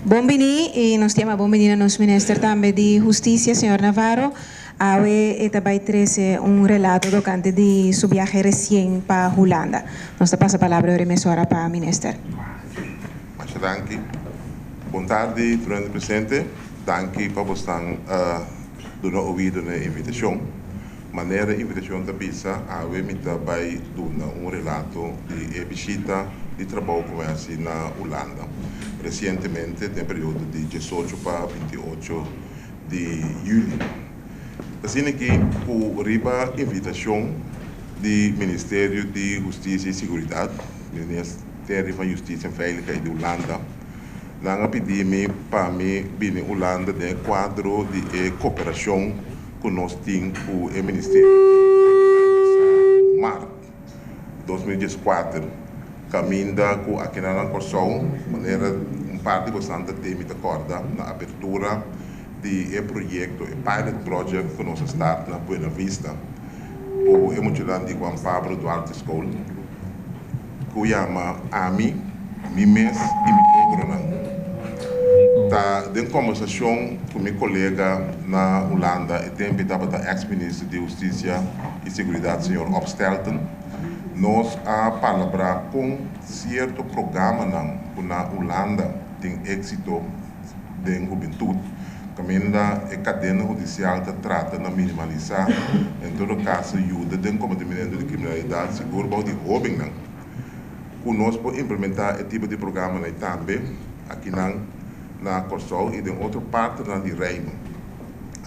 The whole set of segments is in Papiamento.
Bon bini y nos ta yama bon bini na nos minister tambe di Husticia, señor Navarro. Awe e ta bay trece un relato tocante di su biahe recien pa Hulanda. Nos ta pasa palabra ora mesora pa minister. Masha danki. Bon tardi, tur presente. Danki pa boso duna oido na invitacion. Manera invitacion ta bisa, awe mi ta bay duna un relato di e bishita di trabou cu mi na Hulanda. Recientemente, den periodo di 18 pa 28 di juli. Asina cu riba invitacion di Ministerio di Husticia y Seguridad, Ministerio van Justitie en Veiligheid di Hulanda, nan a pidi mi pa mi bini Hulanda den cuadro di cooperacion cu nos tin cu e Ministerio maart 2014, caminda cu aki na Corsou, manera un parti bastante tema ta corda na apertura di e proyecto, e pilot project cu nos a start na Buena Vista, cu e muchanan di Juan Pablo Duarte School, cu yama Ami, Mi Mes y Mi Logronan. Ta den conversacion cu mi colega na Hulanda, e tempo tabata ex-minister di Husticia y Seguridad, señor Opstelten, nos a palabra cu cierto programanan cu na Hulanda tin exito den hubentud. Caminda e cadena hudicial ta trata na minimalisa, en todo caso, yuda den cometimento di criminalidad, sigur di hobennan. Cu nos por implementa e tipo di programa tambe aki na Corsou y den otro parti di Reino.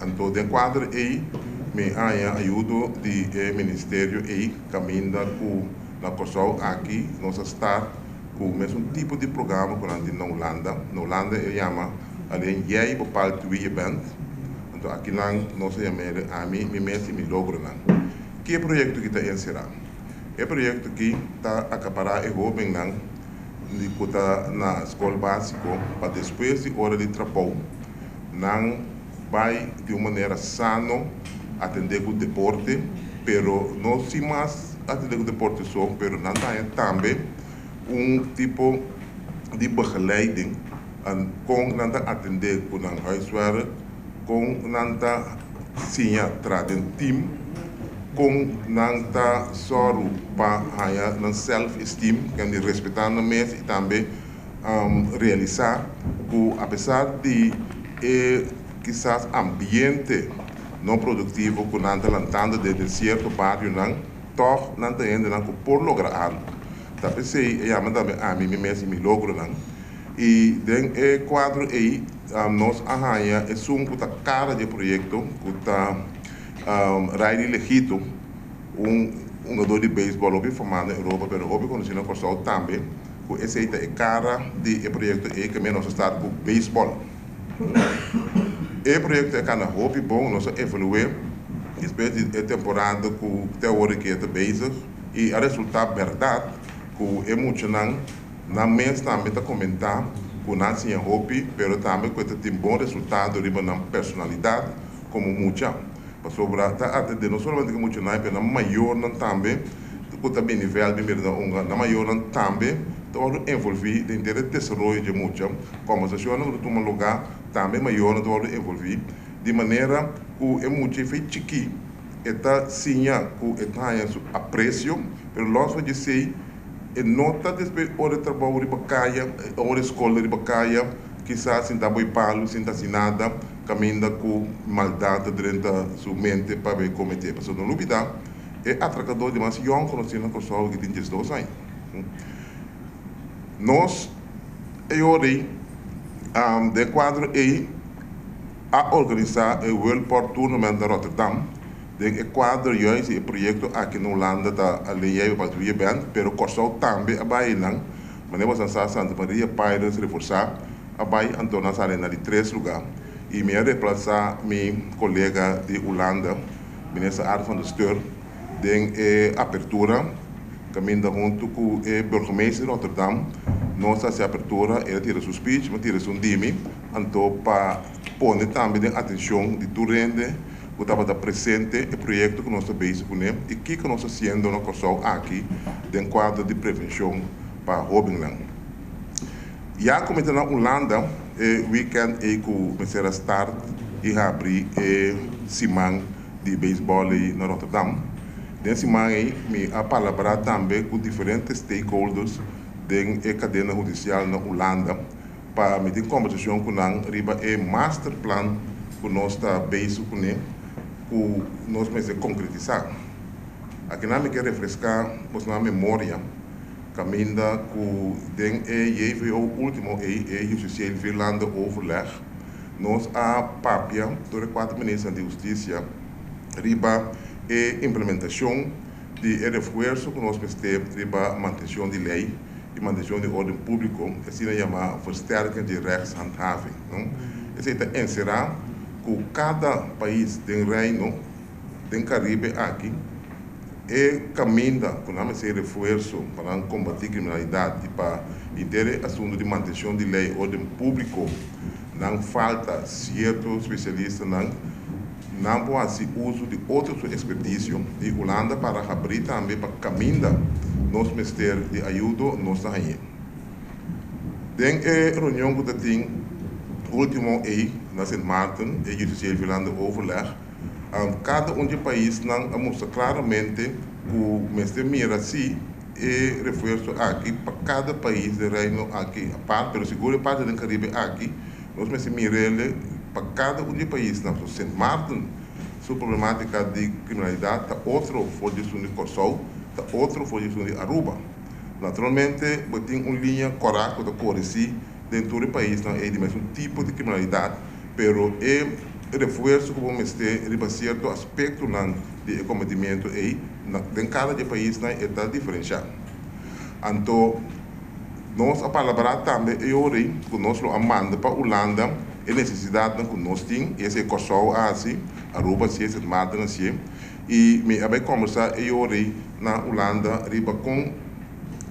Anto, den cuadro ey, mi a haya ayudo di ministerio ey, caminda cu na Corsou aki, nos a start cu e mesun tipo di programa cu na Hulanda. Na Hulanda e yama Alleen jij bepaalt wie je bent. Anto aki nan nos a yama Ami, Mi Mes y Mi Logronan. Ki proyecto aki ta encera? E proyecto aki ta acapara e hobennan cu ta na scol basico pa despues di ora di trabou nan bay di un manera sano atende cu deporte, pero no sin mas atende cu deporte so, pero nan tambe un tipo di begeleiding en con nan ta atende cu nan huiswerk, con nan ta siña traha den team, con nan ta zorg pa haya nan self-esteem, cu di respeta nan mes y tambe realisa cu apesar di kisas ambiente no productivo cu nan ta lantando den cierto barionan, toch nan ta hendenan cu por logra algo. Ta p'esey e yama tambe Ami, Mi Mes y Mi Logronan. Y den e cuadro ey, nos a haya esun cu ta cara di e proyecto, cu ta Riley Legito, un hungado di baseball hopi fama na Europa, pero hopi conoci na Corsou tambe, cu esey ta e cara di e proyecto ey, cu nos a start cu baseball. E proyecto a cana hopi bon, nos a evalua despues di temporada cu te awor cu ta bezig y a resulta berdad cu e muchanan nan mes tambe ta comenta cu nan a siña hopi, pero tambe cu tin bon resultado riba nan personalidad como mucha. Pasobra ta atende no solamente cu muchanan, pero nan mayornan tambe, cu ta bini veld di mira hunga, nan mayornan tambe ta envolvi den e desaroyo di mucha. Conversacion cu tuma luga, tambe mayornan ta envolvi, di manera cu e mucha for di chikito, e ta siña cu e ta su aprecio, pero los van di e no ta despues ora trabou riba caya, ora scol riba caya, kisas sin ta boi palo, sin ta nada, caminda cu maldad dentro su mente pa comete. Pasobra no lubida, e atracador di mas jong conoci na Corsou cu tin 12 aña. Nos, den cuadro ey, a organisa e World Port Tournament na Rotterdam. Den cuadro juist e proyecto aki na Hulanda ta Alleen jij bepaalt wie je bent, pero Corsou tambe a bay nan, manera boso sa, Santa Maria Pirates reforsa, a bay, anto nan a sali na di 3 luga. Y mi a reemplasa mi colega di Hulanda, minister Art van der Steur, den e apertura, caminda hunto cu e burgemeester di Rotterdam, nos a haci apertura, el a tira su speech, mi a tira esun di mi, anto pa pone tambe den atencion di tur hende cu tabata presente e proyecto cu nos ta bezig cune y kico nos ta haciendo na Corsou aki den cuadro di prevencion pa hobennan. Ya como na Hulanda, E weekend ei ku mester a start i habri e siman di beisbòl ei na Rotterdam. Den siman ei mi a palabrá tambe ku diferente stakeholders den e kadena hudisial na Hulanda pa mi tin kombersashon ku nan riba e masterplan ku nos ta bezig kuné ku nos mester konkretisá. Akinan mi ke refreská bosnan memoria kaminda ku den e JVO último ei, e Justitieel Vierlandenoverleg, nos a papia tur e kuater ministernan di hustisia riba e implementashon di e refuerso ku nos mester riba mantenshon di lei i mantenshon di órden públiko, asina yamá versterking di rechtshandhaving. Esei ta enserá ku kada pais den Reino, den Karibe aki, e kaminda ku nan mester refuerso pa nan kombatí kriminalidat i pa henter e asuntu di mantenshon di lei i órden públiko, nan falta sierto spesialistanan, nan por hasi uso di otro su ekspertisio i Hulanda para habrí tambe pa kaminda nos mester di ayudo nos ta hañ'é. Den e reunion ku ta tin último ei na Sint Maarten, e Justitieel Vierlandenoverleg, Kada un di e paisnan a mustra klaramente ku mester mira si e refuerso aki pa kada pais den Reino aki apart, pero sigur e parti den Karibe aki nos mester mir'el pa kada un di e paisnan. So Sint Maarten su problematika di kriminalidat ta otro for di esun di Kòrsou, ta otro for di esun di Aruba. Naturalmente bo tin un liña kòrá ku ta kore si den tur e paisnan ei di mesun tipo di kriminalidat, Pero e refuerso ku bo mester riba sierto aspektonan di e kombatimentu ei na den kada di e paisnan e ta diferenshá. Anto nos a palabrá tambe e ora ei ku nos lo a manda pa Hulanda e nesesidatnan ku nos tin, i esei Kòrsou a hasi, Aruba hasié, Sint Maarten hasié, i mi a bai kòmbersá e ora ei na Hulanda riba kon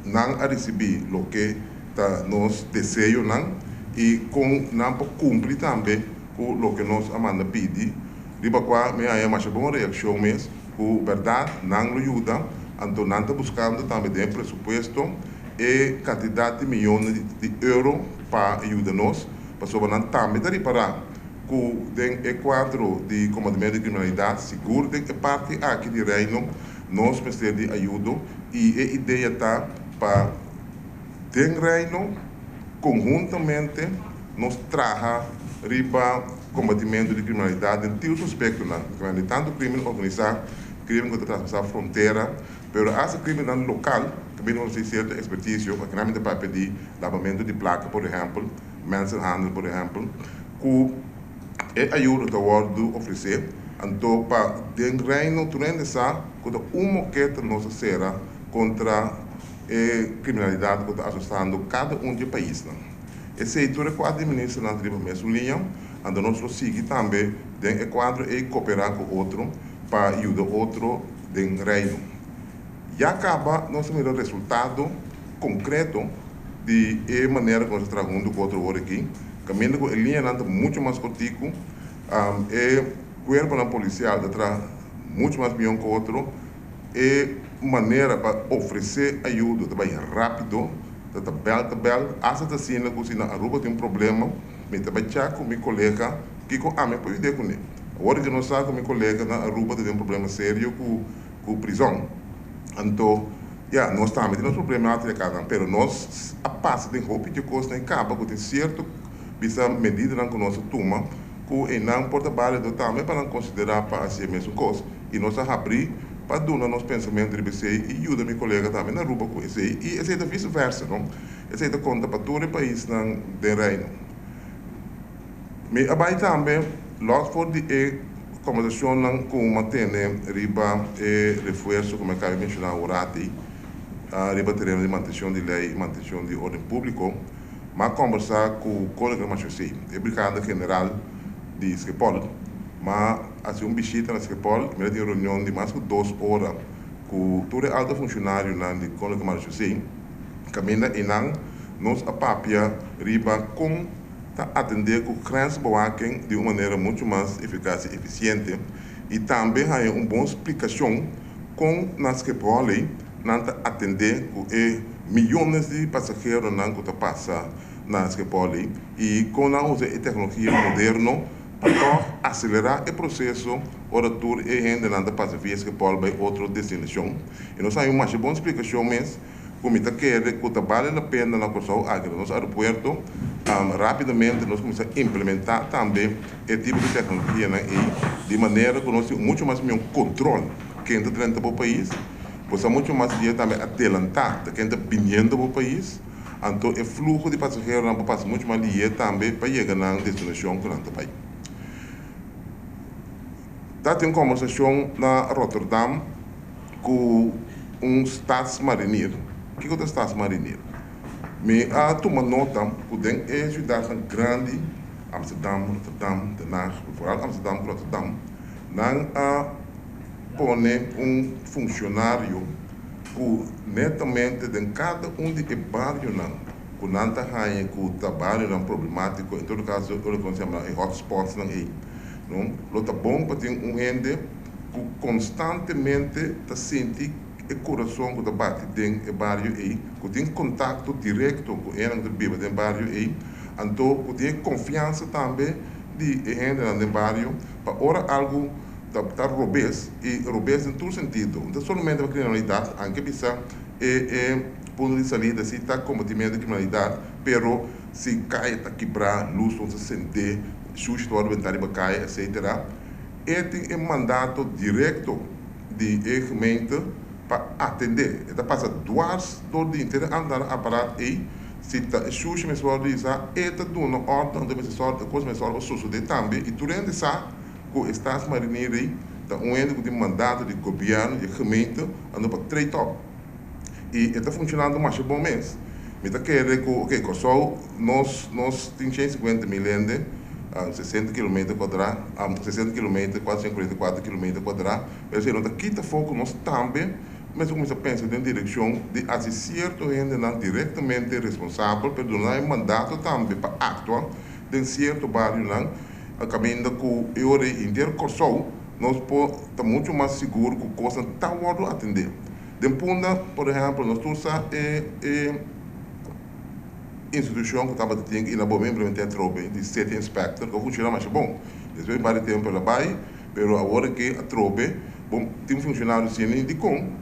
nan a risibí loke ta nos deseonan i kon nan por kumpli tambe ku loke nos a manda pidi, riba kua mi haña masha bon reakshon mes ku bèrdat nan lo yuda, anto nan ta buskando tambe den e presupuesto e kantidat di miyones di euro pa yuda nos, pasobra nan tambe ta ripará ku den e kuadro di kombatimentu di kriminalidat, sigur den e parti aki di Reino, nos mester di ayudo i e idea ta pa. Den Reino, konhuntamente nos traha riba kombatimentu di kriminalidat den tur su aspektonan, di tantu krimen organisá, krimen ku ta traspasá frontera, pero asta krimennan lokal, kaminda nos tin sierto ekspertisio, akinan mi ta papia di labamentu di plaka, por ehèmpel, mensenhandel, por ehèmpel, ku e ayuda ta wòrdu ofresé. Anto pa den Reino tur hende sa ku ta un moketa nos a sera kontra E kriminalidat ku ta asustando kada un di e paisnan. Esei tur e kuater ministernan ta riba mesun liña, anto nos lo sigui tambe den e kuadro ei koperá ku otro pa yuda otro den Reino. Ya kaba nos a mira resultado konkreto di e manera ku nos a traha huntu ku otro awor aki, kaminda ku e liñanan ta muchu mas kortiku, e kuerponan polisial ta traha muchu mas mihó ku otro. E manera pa ofresé ayudo ta bai rápido, ta ta bèl ta bèl, asta ta asina ku si na Aruba tin un problema, mi ta bai chèk ku mi kolega kiko ami por yud'é kuné. Awor ke nos sa ku mi kolega na Aruba ta den un problema serio ku ku prizòn. Anto, ya, nos tambe tin nos problemátika kanan, pero nos a pasa den hopi dje kosnan i kaba ku tin sierto bisa medidanan ku nos a tuma ku einan por ta bálido tambe pa nan konsiderá pa hasi e mesun kos. I nos a habrí pa duna nos pensamentu riba esei i yuda mi kolega tambe na Aruba ku esei. I esei ta vice versa, no? Esei ta konta pa tur e paisnan den Reino. Mi a bai tambe lòs for di e kòmbersashonnan ku mi a tene riba e refuerso ku mi a kaba di menshoná awor-ati riba tereno di mantenshon di lei i mantenshon di órden públiko. Mi a kòmbersá ku Koninklijk Marechaussee, e brigada general di Schiphol. Ma hasi un bishita na Schiphol i mi a tin un reunion di mas ku dos ora ku tur e alto funshonarionan di Koninklijke Marechaussee. Kaminda einan nos a papia riba kon ta atendé ku grensbewaking di un manera muchu mas efikas i efisiente i tambe haña un bon splikashon kon na Schiphol ei nan ta atendé ku e miyones di pasaheronan ku ta pasa. Na Schiphol i kon nan usa e teknologia moderno pa tòg aselerá e proseso ora tur e hendenan ta pasa via Schiphol bai otro destinashon. I nos haña un masha bon splikashon mes ku mi ta kere ku ta bale la pena na Kòrsou aki na nos aeropuerto rápidamente nos kuminsá implementá tambe e tipo di teknologianan ei di manera ku nos tin muchu mas mihó kontrol ken ta drenta bo pais, bo sa muchu mas dia tambe adelantá ta ken ta biniendo bo pais. Anto e fluho di pasaheronan por pasa muchu mas lihé tambe pa yega nan destinashon ku nan ta bai. Ta tin un kòmbersashon na Rotterdam ku un stadsmarinier. Kiko ta stadsmarinier? Mi a tuma nota ku den e siudatnan grandi, Amsterdam, Rotterdam, Den Haag, vooral Amsterdam ku Rotterdam, nan a pone un funshonario ku netamente den kada un di e barionan ku nan ta haña ku ta barionan problemátiko, en todo kaso e loke nos yama e hotspotsnan ei, no, lo ta bon pa tin un hende ku konstantemente ta sinti e kurason ku ta bati den e bario ei, ku tin kontakto direkto ku e hendenan ku ta biba den e bario ei, anto ku tin e konfiansa tambe di e hendenan den bario pa ora algu ta ta robes y robes den tur sentido, no ta solamente pa criminalidad, anke bisa e e punto di salida si ta cometimiento di criminalidad, pero si caya ta kibra, luz no ta sende, shushi ta wordo benta riba caya etcetera, e tin e mandato directo di e gemeente pa atende, e ta pasa dwars door di henter e ambtenaar aparaat ey, si ta e shushi mester wordo hisa, e ta duna orde, anto mester sòru e cos mester sòru pa sosode tambe y tur hende sa. Ku e Staatsmarinier ei ta un hende ku tin mandato di gobièrnu di e gemeente ando pa treed op. I e ta funshonando masha bon mes. Mi ta kere ku oke Kòrsou nos nos tin 150 mil hende, 60 kilometer kuadrá, 60 kilometer, 444 kilometer kuadrá, pero esei no ta kita afó ku nos tambe mester kuminsá pensa den direkshon di hasi sierto hendenan direktamente responsabel, pero duna nan e mandato tambe pa aktua den sierto barionan. A kaminda ku e ora ei henter Kòrsou nos por ta muchu mas sigur ku kosnan ta wòrdu atendé. Den Punda, por ehèmpel, nos tur sa e e institushon ku tabata tin i nan bo implement'é atrobe di City Inspector ku a funshoná masha bon. Despues di un par di tempu el a bai, pero awor aki atrobe bo tin funshonario asina i dikon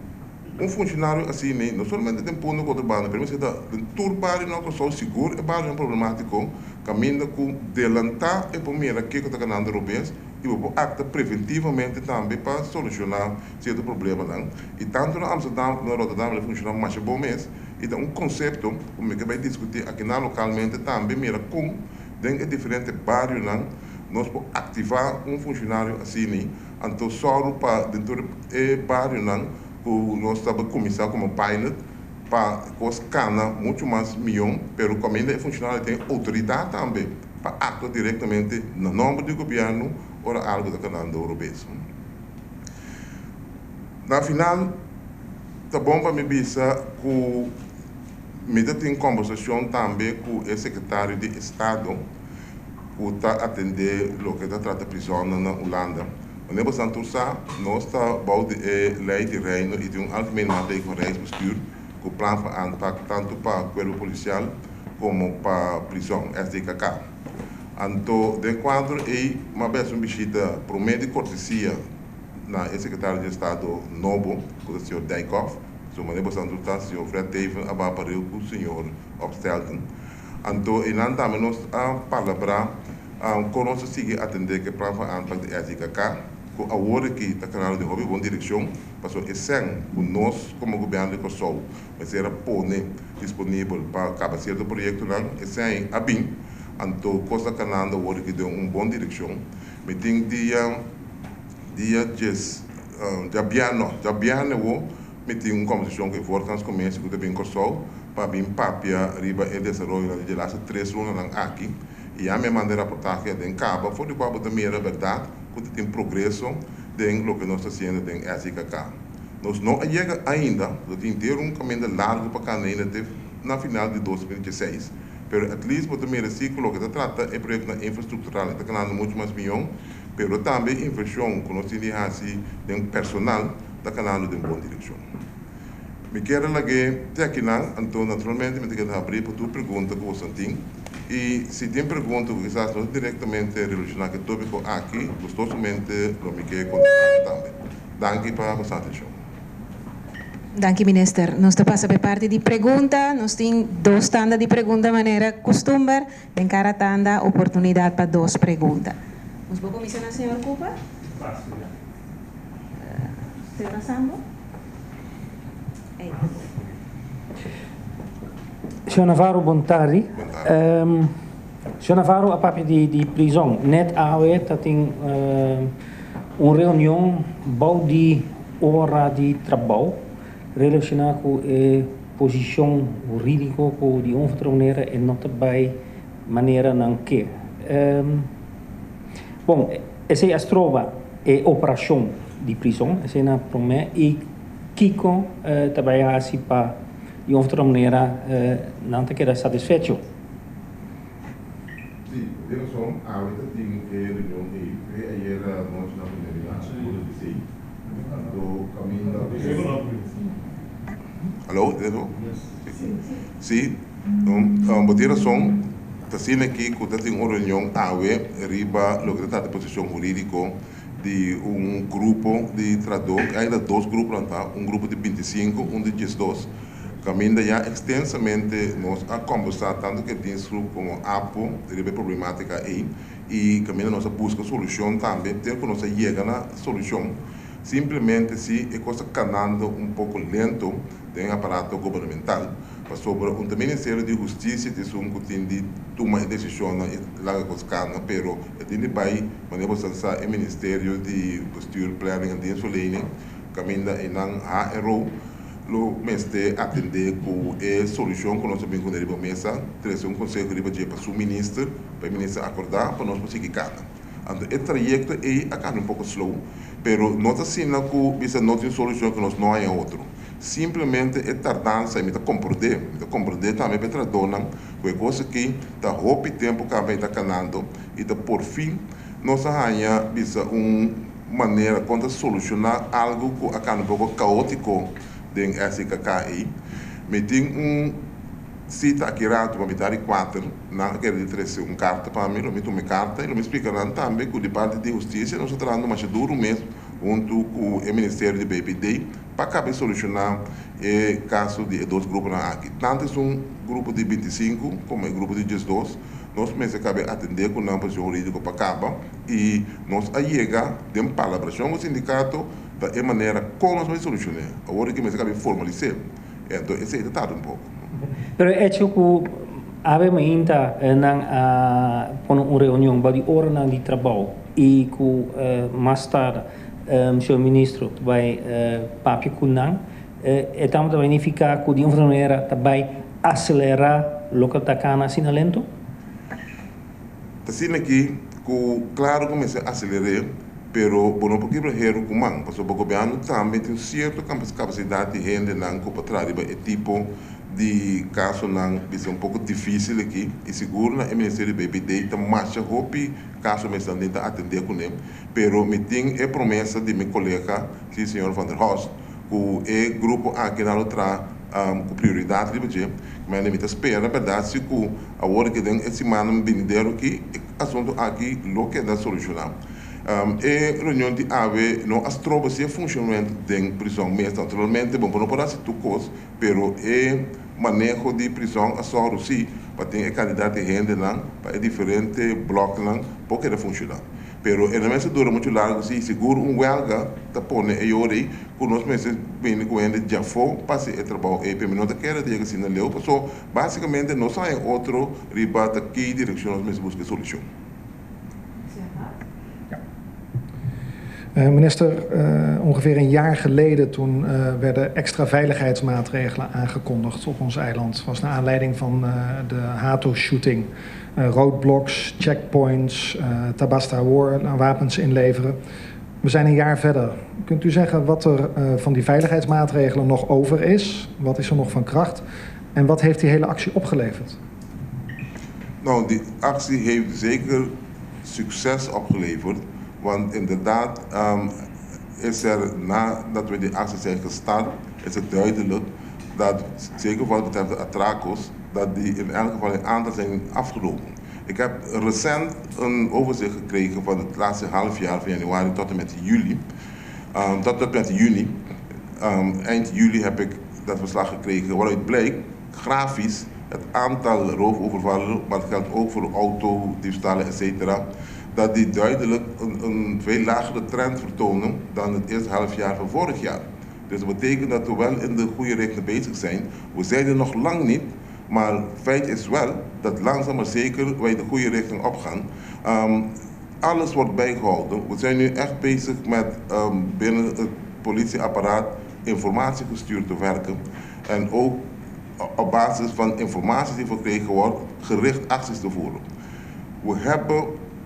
un funshonario asina no solamente den Punda ku otro banda pero mester ta den tur bario na Kòrsou sigur e barionan problemátiko. Kaminda ku delantá e por mira kiko ta ganando robes i bo por akta preventivamente tambe pa solushoná sierto problemanan. I tantu na Amsterdam komo na Rotterdam el a funshoná masha bon mes i ta un konsepto ku mi ke bai diskutí akinan lokalmente tambe mira kon den e diferente barionan nos por aktivá un funshonario asini anto sòru pa den tur e barionan ku nos ta bai kuminsá komo pilot pa kos kana muchu mas mion, pero kaminda e funshonario tin outoridat tambe pa aktua direktamente na nòmber di gobièrnu ora algu ta kanando robes. Na final, ta bon pa mi bisa ku mi ta tin kòmbersashon tambe ku e sekretario di estado ku ta atendé loke ta trata prizònnan na Hulanda. Wanneer boso tur sa, nos ta bou di e Lei di Reino i di un Algemeen Maatregel van Rijksbestuur ku plan van aanpak tantu pa Kuerpo Polisial komo pa prizòn, SDKK. Anto den kuadro ei m'a bes un bishita promé di kortesia na e Sekretario di Estado nobo ku ta señor Dijkhoff. So manera boso tur sa, señor Fred Teeven a baha pareu ku señor Opstelten. Anto einan tambe nos a palabrá Kon nos ta sigui atendé ku e plan van aanpak di SDKK ku awor aki ta kanando den hopi bon direkshon, pasobra e sèn ku nos komo gobièrnu di Kòrsou mester a pone disponibel pa kaba sierto proyektonan, e sèn ei a bin, anto kos ta kanando awor aki den un bon direkshon. Mi tin dia dia djes djabièrnè, djabièrnè awor mi tin un kòmbersashon ku e voorkantscommissie ku ta bin Kòrsou pa bin papia riba e desaroyonan di e laste tres lunanan aki. I ya mi a manda e raportahe aden kaba for di kua bo ta mira bèrdat ku ta tin progreso den loke nos ta hasiendo den SIKK. Nos no a yega ainda, lo tin henter un kaminda largu pa kana ainda te na final di 2016, pero at least bo ta mira si ku loke ta trata e proyektonan infrastruktural e ta kanando muchu mas mion, pero tambe e invershon ku nos tin di hasi den personal ta kanando den bon direkshon. Mi kier a lag'é te akinan, anto naturalmente mi ta keda habrí pa tur pregunta ku boso tin. I si tin pregunta ku kisas no ta direktamente relashoná ku e tópiko aki, gustosamente lo mi ke kontestá tambe. Danki pa boso atenshon. Danki Minister. Nos ta pasa pa e parti di pregunta. Nos tin dos tanda di pregunta manera kustumber. Den kada tanda oportunidat pa dos pregunta. Nos por kuminsá na señor Cooper? Señora Sambo? Señor Navarro, bon tardi. Señor Navarro a papia di di prizon. Net awe ta tin un reunion bou di ora di trabou relaciona cu e posicion huridico cu di un of otro manera e no ta bay manera nan ke. Bon, esey a stroba e operacion di prizon, esey na prome y Kiko ta bai hasi pa di un of otro manera nan ta keda satisfecho? Sí, bo tin rason. Awe ta tin e reunion ei. Fe ayera nochi nan prende di nan seguro di sei. Anto kaminda ku. Alo, ta eso? Sí, bo tin rason. Ta asina aki ku ta tin un reunion awe riba loke ta trata posishon hurídiko. Di un grupo di trahadó, ainda dos gruponan ta, un grupo di 25, un di 12. Kaminda ya ekstensamente nos a kombersá tantu ku e dienstgroep komo ABVO riba e problemátika ei i kaminda nos a buska solushon tambe te ku nos a yega na solushon. Simplemente si e kos ta kanando un poko lento den e aparato gubernamental. Pasobra un ta Ministerio di Hustisia ta esun ku tin di tuma e desishonnan i laga kos kana, pero e tin di bai manera bo sa sa e Ministerio di Bestuur, Planning en Dienstverlening kaminda einan HRO lo mester atendé ku e solushon ku nos a bin kuné riba mesa, trese un konseho riba dje pa su minister, pa e minister akordá pa nos por sigui kana. Anto e trayekto ei a kana un poko slow, pero no ta asina ku bisa no tin solushon ku nos no haña otro. Simplemente e tardansa i mi ta komprendé, mi ta komprendé tambe pa e trahadónan ku e kos aki ta hopi tempu kaba i ta kanando i ta porfin nos a haña bisa un manera kon ta solushoná algu ku a kanda un poko kaótiko den SIKK ei. Mi tin un sita aki ratu pa mitar di kuater, nan a kere di trese un karta pa mi, lo mi tuma e karta i lo mi splika nan tambe ku di parti di hustisia nos ta trahando masha duru mes huntu ku e ministerio di BPD. Pa kabe solushoná e kaso di e dos gruponan aki, tantu esun grupo di 25 komo e grupo di 12, nos mester kabe atendé ku nan posishon hurídiko pa kaba i nos a yega den palabrashon ku sindikato ta e manera kon nos bai solushoné. Awor aki mester kabe formalis'é, anto esei ta tarda un poko. Pero e echo ku awe mainta nan a pone un reunion bou di oranan di trabou i ku mas tarda Señor Ministro ta bai papia ku nan, e tambe ta bai nifiká ku di un manera ta bai aselerá loke ta kana asina lento? Ta asina aki ku klaro ku mester aseler'é, pero bo no por kibra heru ku man, pasobra gobièrnu tambe tin sierto kapasidat di hendenan ku por traha riba e tipo di kasonan bisa un poko difísil aki, i sigur na e Ministerio di BBD ta masha hopi kaso mester nan tin ta atendé kuné. Pero mi tin e promesa di mi kolega, si señor Van der Horst, ku e grupo aki nan lo traha ku prioridat riba dje. Mende mi ta spera bèrdat si ku awor aki den e simannan binidero aki e asuntu aki lo keda solushoná. E reunion di awe no a stroba si e funshonamentu den prizòn mes. Naturalmente bo no por hasi tur kos, pero e maneho di prizòn a sòru si pa tin e kantidat di hendenan pa e diferente blòknan por keda funshoná. Pero e no mester dura muchu largu si sigur un welga ta pone e yora ei ku nos mester bini ku hende djafó pa hasi e trabou ei. Pero mi no ta kere ta yega asina leu paso basikamente no sa e otro riba ta ki direkshon nos mester buska e solushon. Minister, ongeveer een jaar geleden toen werden extra veiligheidsmaatregelen aangekondigd op ons eiland. Was naar aanleiding van de Hato-shooting. Roadblocks, checkpoints, Tabasta War, wapens inleveren. We zijn een jaar verder. Kunt u zeggen wat er van die veiligheidsmaatregelen nog over is? Wat is er nog van kracht? En wat heeft die hele actie opgeleverd? Nou, die actie heeft zeker succes opgeleverd. Want inderdaad is er nadat we die actie zijn gestart, is het duidelijk dat zeker wat betreft de atracos, Dat die in elk geval in aantal zijn afgenomen. Ik heb recent een overzicht gekregen van het laatste halfjaar van januari tot en met juli. Tot en met juni. Eind juli heb ik dat verslag gekregen waaruit blijkt grafisch het aantal roofovervallen, maar het geldt ook voor autodiefstallen, etc., dat die duidelijk een veel lagere trend vertonen dan het eerste halfjaar van vorig jaar. Dus dat betekent dat we wel in de goede richting bezig zijn. We zijn er nog lang niet, maar feit is wel dat langzaam maar zeker wij de goede richting opgaan. Alles wordt bijgehouden. We zijn nu echt bezig met binnen het politieapparaat informatiegestuurd te werken. En ook op basis van informatie die verkregen wordt, gericht acties te voeren. We hebben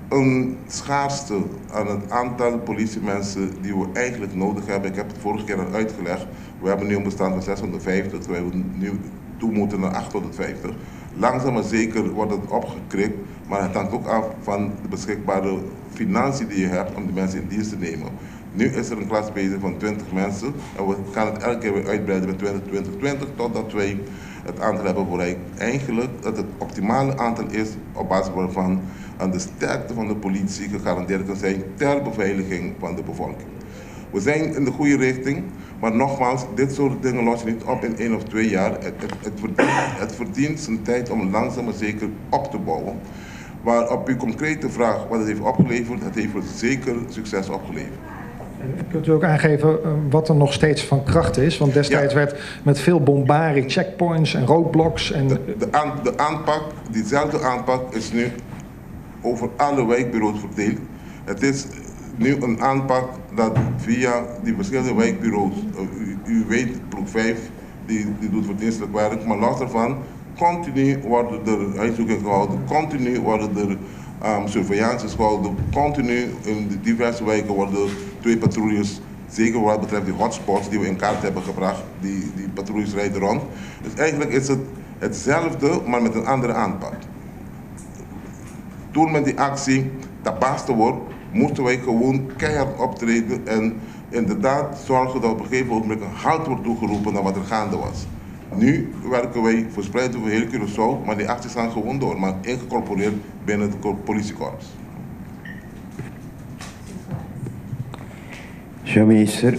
een schaarste aan het aantal politiemensen die we eigenlijk nodig hebben. Ik heb het vorige keer al uitgelegd. We hebben nu een bestand van 650, terwijl we nu toe moeten naar 850. Langzaam maar zeker wordt het opgekrikt, maar het hangt ook af van de beschikbare financiën die je hebt om die mensen in dienst te nemen. Nu is er een klas bezig van 20 mensen en we gaan het elke keer weer uitbreiden met 20, 20, 20, totdat wij het aantal hebben bereikt. Eigenlijk dat het optimale aantal is op basis waarvan aan de sterkte van de politie gegarandeerd kan zijn ter beveiliging van de bevolking. We zijn in de goede richting, maar nogmaals, dit soort dingen los je niet op in 1 of 2 jaar. Het verdient zijn tijd om langzaam maar zeker op te bouwen. Maar op uw concrete vraag wat het heeft opgeleverd, het heeft zeker succes opgeleverd. En kunt u ook aangeven wat er nog steeds van kracht is? Want destijds werd met veel bombarie, checkpoints en roadblocks. En De aanpak, diezelfde aanpak is nu over alle wijkbureaus verdeeld. Het is nu een aanpak dat via die verschillende wijkbureaus, u weet, ploeg 5, die doet verdienstelijk werk, maar los daarvan, continu worden er huiszoekingen gehouden, continu worden er surveillances gehouden, continu in de diverse wijken worden 2 patrouilles, zeker wat betreft die hotspots die we in kaart hebben gebracht, die patrouilles rijden rond. Dus eigenlijk is het hetzelfde, maar met een andere aanpak. Toen met die actie tabaste wordt, moesten wij gewoon keihard optreden en inderdaad zorgen dat op een gegeven moment een halt wordt toegeroepen naar wat er gaande was. Nu werken wij verspreid over heel Curaçao, maar die acties gaan gewoon door, maar ingecorporeerd binnen het politiekorps. Señor minister,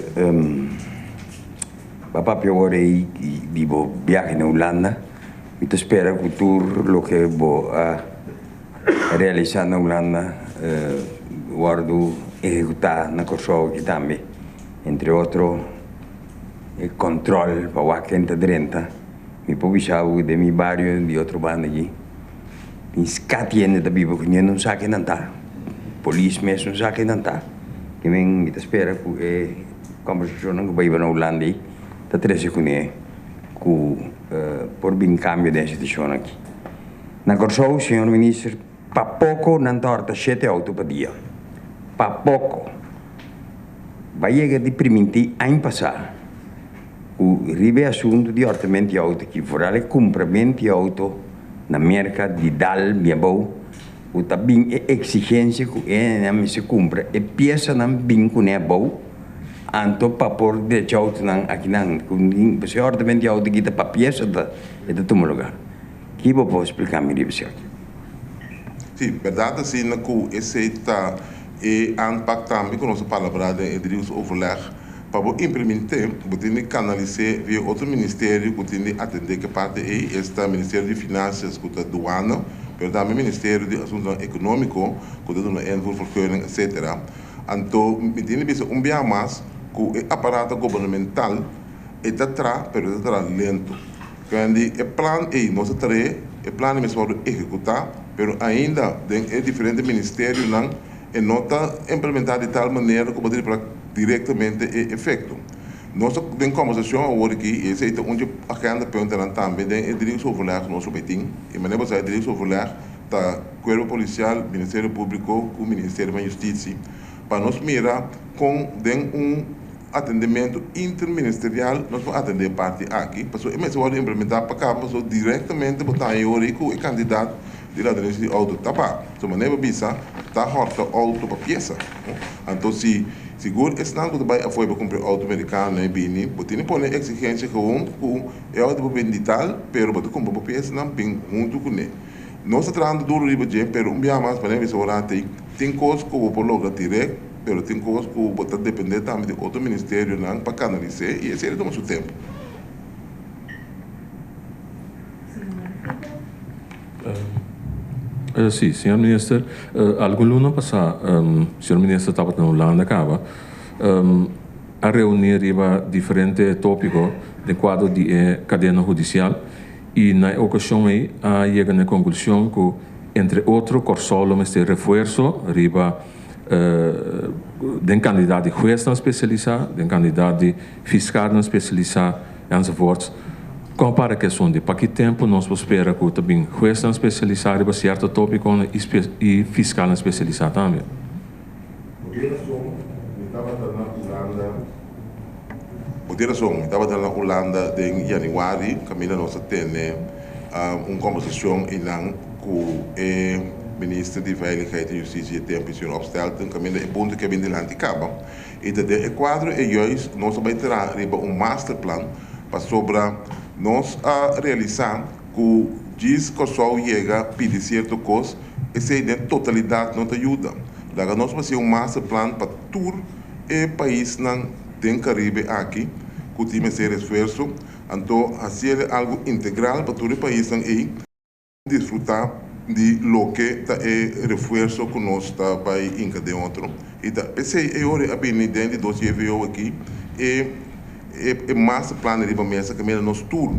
papá piore y bo viaje na Hulanda, y te espera que lo que bo a realizar na Hulanda, guardo ejecutar na Kòrsou aquí también, entre otros, el control para que gente drenta, mi pobisau de mi barrio de otro bando allí. Ni scatiende da vivo que no saque nanta. Polis mes no saque nanta. Que men te espera que conversación que va a Holanda, ta trece con él, que por bin cambio de situación aquí. Na Kòrsou, señor minister, pa poco nan torta 7 auto pa dia. Pa poco. Va llegar de priminti año pasado. O ribe assunto di ortamento di auto che vorrà compramento di auto na merca di dal miabou o tabin e exigência que é na se cumpre e peça não bin com é bom anto papor de auto não aqui não com se ortamento di auto que pa peça da é de todo lugar. Que vou posso explicar me ribe certo? Sim, verdade assim na ku esse tá e aanpak também com nossa palavra de driehoeksoverleg. Para implementar, você tem que canalizar via outro ministério que tem que atender que parte é este Ministério de Finanças, que é a aduana, mas também Ministério de Assuntos Econômicos, que é a invoervergunning, etc. Então, me tem que um bem mais que o aparato governamental está atrás, mas está lento. Quando o plano é nossa tarefa, o plano é mesmo executar, mas ainda tem diferentes ministérios não e não está implementado de tal maneira como para diretamente e efecto. Nós temos conversação agora aqui, esse é um agenda punten também, tem o driehoeksoverleg nosso meeting, e maneira você driehoeksoverleg tá Corpo Policial, Ministério Público, com o Ministério da Justiça, para nós mirar com den um atendimento interministerial, nós vamos atender parte aqui, para só mas pode implementar para cá, para diretamente botar aí o candidato di ladronisia di outo ta baha. So manera bo bisa ta hòrta outo pa piesa. Anto si sigur esnan ku ta bai afó pa kumpra e outo merikano e bini, bo tin di pone eksigensia gewoon ku e outo por bini di tal, pero bo ta kumpra bo piesanan bin huntu kuné. Nos ta trahando duro riba dje, pero un biaha mas manera bisa ora atei, tin kos ku bo por logra dirèkt, pero tin kos ku bo ta dependé tambe di otro ministerionan pa kanalis'é i esei ta tuma su tempu. Sí, señor minister, algun luna pasá señor minister tabata na Hulanda kaba, a reuní riba diferente tópiko den kuadro di e kadena hudisial i na e okashon ei a yega na e konklushon ku entre otro Kòrsou lo mester refuerso riba den kandidat di huesnan spesialisá, den kandidat di fiskalnan spesialisá enzovoorts. Kon para ku esun di pa ki tempu nos por spera ku ta bin huesnan spesialisá riba sierto tópikonan i fiskalnan spesialisá tambe? Bo tin rason, mi tabata na Hulanda. Bo tin rason, mi tabata na Hulanda den yanüari kaminda nos a tene un kòmbersashon einan ku e minister di Veiligheid en Justitie e tempu, señor Opstelten, kaminda e punto ke a bin dilanti kaba. I ta den e kuadro ei juist nos a bai traha riba un masterplan pasobra nos a realisá ku djis Kòrsou yega pidi sierto kos, esei den totalidat no ta yuda. Laga nos hasi un masterplan pa tur e paisnan den Karibe aki ku tin mester esfuerso, anto hasiel algu integral pa tur e paisnan ei. Disfrutá di loke ta e refuerso ku nos ta bai hinka den otro. I ta p'esei e ora a bini den di dos JVO aki e e masterplan riba mesa kaminda nos tur,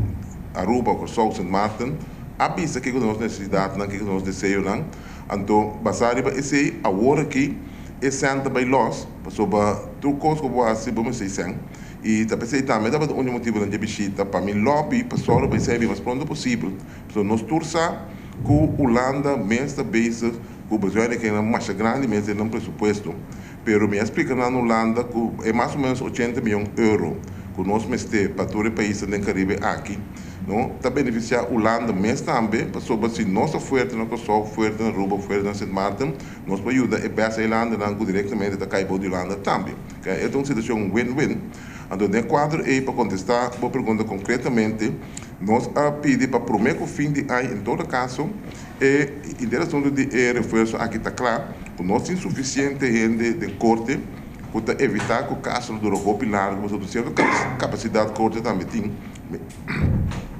Aruba, Kòrsou, Sint Maarten, a bisa kiko ta nos nesesidatnan, kiko ta nos deseonan. Anto basá riba esei awor aki e sèn ta bai lòs pasobra tur kos ku bo hasi bo mester sèn. I ta p'esei tambe tabata un di motibunan dje bishita pa mi lòbi pa sòru pa esei a bin mas pronto posibel. So nos tur sa ku Hulanda mes ta bezig ku bezuinigingnan masha grandi mes den nan presupuesto. Pero mi a splika nan Hulanda ku e mas o menos ochenta miyon euro ku nos mester pa tur e paisnan den Karibe aki no ta benefisiá Hulanda mes tambe pasobra si nos ta fuerte na Kòrsou, fuerte na Aruba, fuerte na Sint Maarten nos por yuda e bes eilandennan ku direktamente ta kai bou di Hulanda tambe. E ta un situashon win-win. Anto den e kuadro ei pa kontestá bo pregunta konkretamente, Nos a pidi pa promé ku fin di aña en todo kaso e inter asuntu di e refuerso aki ta kla ku no tin sufisiente hende den korte ku ta evitá ku kaso lo dura hopi largu pasobra sierto kapasidat korte tambe tin.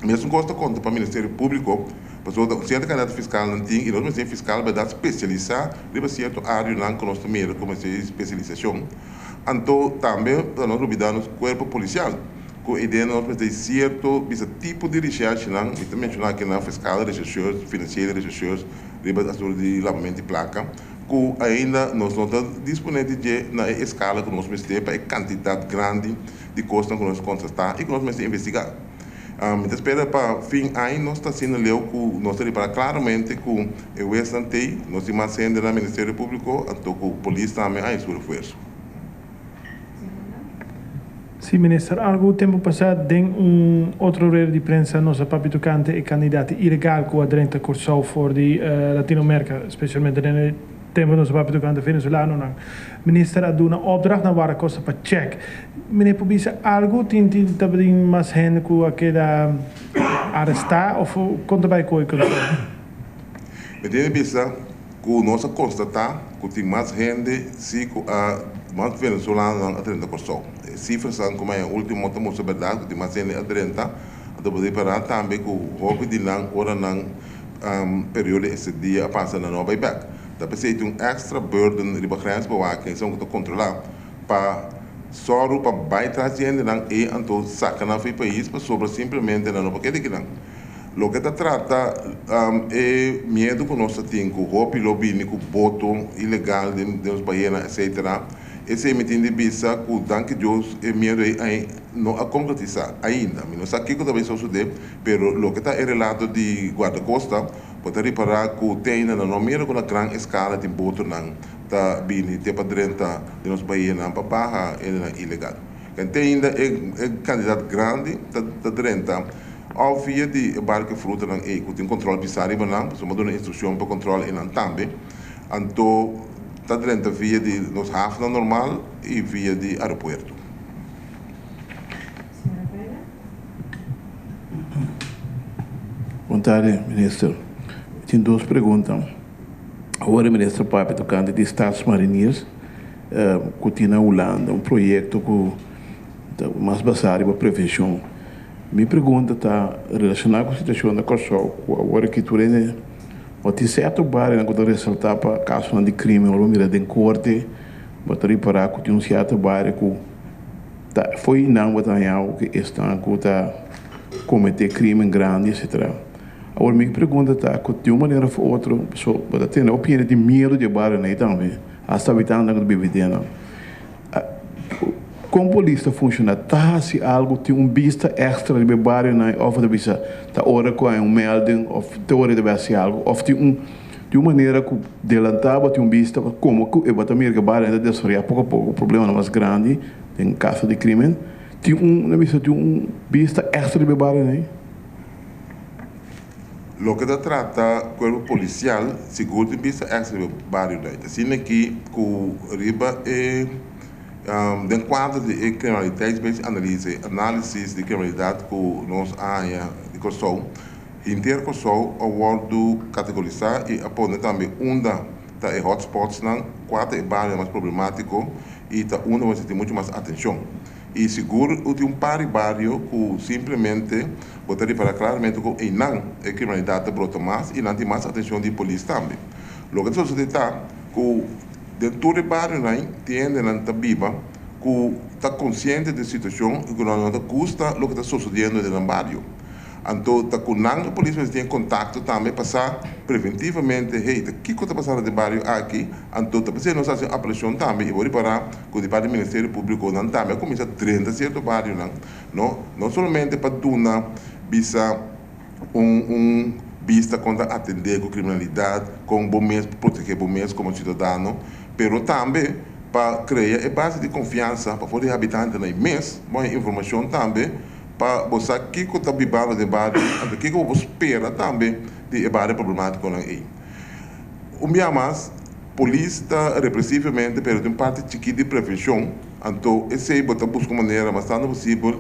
Mesun kos ta konta pa Ministerio Públiko pasobra sierto kandidat fiskalnan tin i nos mester fiskal bèrdat spesialisá riba sierto áreanan ku nos ta mira ku mester spesialisashon. Anto tambe pa no lubidá nos kuerpo polisial. Ku e idea nos mester di sierto bisa tipo di reshershenan, mi ta menshoná akinan fiskale reshershers, finansiele reshershers riba e asuntu di labamentu di plaka, ku ainda nos no ta disponé di dje na e eskala ku nos mester pa e kantidat grandi di kosnan ku nos konstatá i ku nos mester investigá. Mi ta spera pa fin aña nos ta asina leu ku nos ta ripará klaramente ku e wesnan t'ei, nos tin mas hende na Ministerio Públiko anto ku polis tambe a haña su refuerso. Sí, minister, algu tempu pasá den un otro rueda di prensa nos a papia tokante e kandidat ilegal ku a drenta Kòrsou for di Latinomerka, spesialmente den e tempu nos a papia tokante venezolanonan. Minister a duna opdracht na Wardakosta pa chèk. Meneer por bisa algu? Tin tin tabatin mas hende ku a keda arestá òf kon ta bai ku e kontrol? Mi tin di bisa Ku nos a konstatá ku tin mas hende si ku a mas venezolanonan a drenta Kòrsou. E sifrasan ku maña último ta mustra bèrdat ku tin mas hende a drenta. Anto bo ripará tambe ku hopi di nan ora nan periodo di estadia a pasa nan no a bai bèk. Ta p'esei tin un èkstra burden riba grensbewaking, esun ku ta kontrolá pa sòru pa bai tras di hendenan ei anto saka nan for e pais pasobra simplemente nan no por keda kinan. Loke ta trata e miedu ku nos ta tin ku hopi lo bini ku boto ilegal den nos bahianan etcetera, esei mi tin di bisa ku danki Dios e miedu ei no a konkretisá ainda. Mi no sa kiko ta bai sosodé, pero loke ta e relato di Guardacosta bo ta ripará ku te ainda nan no mira ku na gran eskala tin botonan ta bini te pa drenta den nos bahianan pa baha hendenan ilegal. Te ainda e kantidat grandi ta drenta. Òf via di e barku e frutanan ei ku tin kòntròl pisá riba nan, pasobra mi a duna instrukshon pa kòntròl einan tambe. Anto ta drenta via di nos hafnan normal i via di aeropuerto. Bon tardi, minister. Mi tin dos pregunta. Awor e minister papia tokante di Stadsmariniers ku tin na Hulanda, un proyekto ku ta mas basá riba prevenshon. Mi pregunta ta relashoná ku situashon na Kòrsou ku awor aki tur hende bo tin sierto barionan ku ta resaltá pa kasonan di krimen. Ora bo mira den korte bo ta ripará ku tin un sierto bario ku ta fo'i nan bo ta haña ku esnan ku ta kometé krimen grandi etcetera. Awor mi pregunta ta ku di un manera òf otro paso bo ta tende hopi hende tin miedu di e barionan ei tambe asta habitantenan ku ta biba den nan. Kon polis ta funshoná? Ta hasi algu? Tin un bista èkstra riba e barionan òf ta bisa ta ora ku hay un melding òf te ora e ta bai hasi algu? Òf tin un di un manera ku delantá bo tin un bista pa komo ku e bo ta mira ku e barionan ta desaroyá poko a poko problemanan mas grandi den kaso di krimen? Tin un na bisa tin un bista èkstra riba e barionan ei? Loke ta trata cuerpo policial sigur tin bista extra riba bario dai. Ta asina aki cu riba e den cuadro di e criminaliteitsanalyse, analisis di criminalidad cu nos a haña di Corsou, henter Corsou a wordo categorisa y a pone tambe unda ta e hotspotsnan, cua ta e bario mas problematico y ta unda mester tin mucho mas atencion. I sigur u tin un par di bario ku simplemente bo ta ripará klaramente ku einan e kriminalidat ta brota mas i nan tin mas atenshon di polis tambe. Loke ta sosodé ta ku den tur e barionan tin hendenan ta biba ku ta konsiente di e situashon i ku nan no ta gusta loke ta sosodiendo den nan bario. Anto ta ku nan e polis mester tin e kontakto tambe pa sa preventivamente, hey, ta kiko ta pasando den bario aki? Anto ta p'esei nos a hasi un apelashon tambe i bo ripará ku di parti Ministerio Públiko nan tambe a kuminsá drenta sierto barionan, no no solamente pa duna bisa un un bista kon ta atendé ku kriminalidat, kon bo mes por protegé bo mes komo siudadano, pero tambe pa krea e base di konfiansa pa for di e habitantenan mes bo haña informashon tambe pa bo sa kiko ta bibando den bario, anto kiko bo por spera tambe di e bario problemátikonan ei. Un bia mas, polis ta represivamente, pero tin un parti chikí di prevenshon, anto esei bo ta buska un manera mas tantu posibel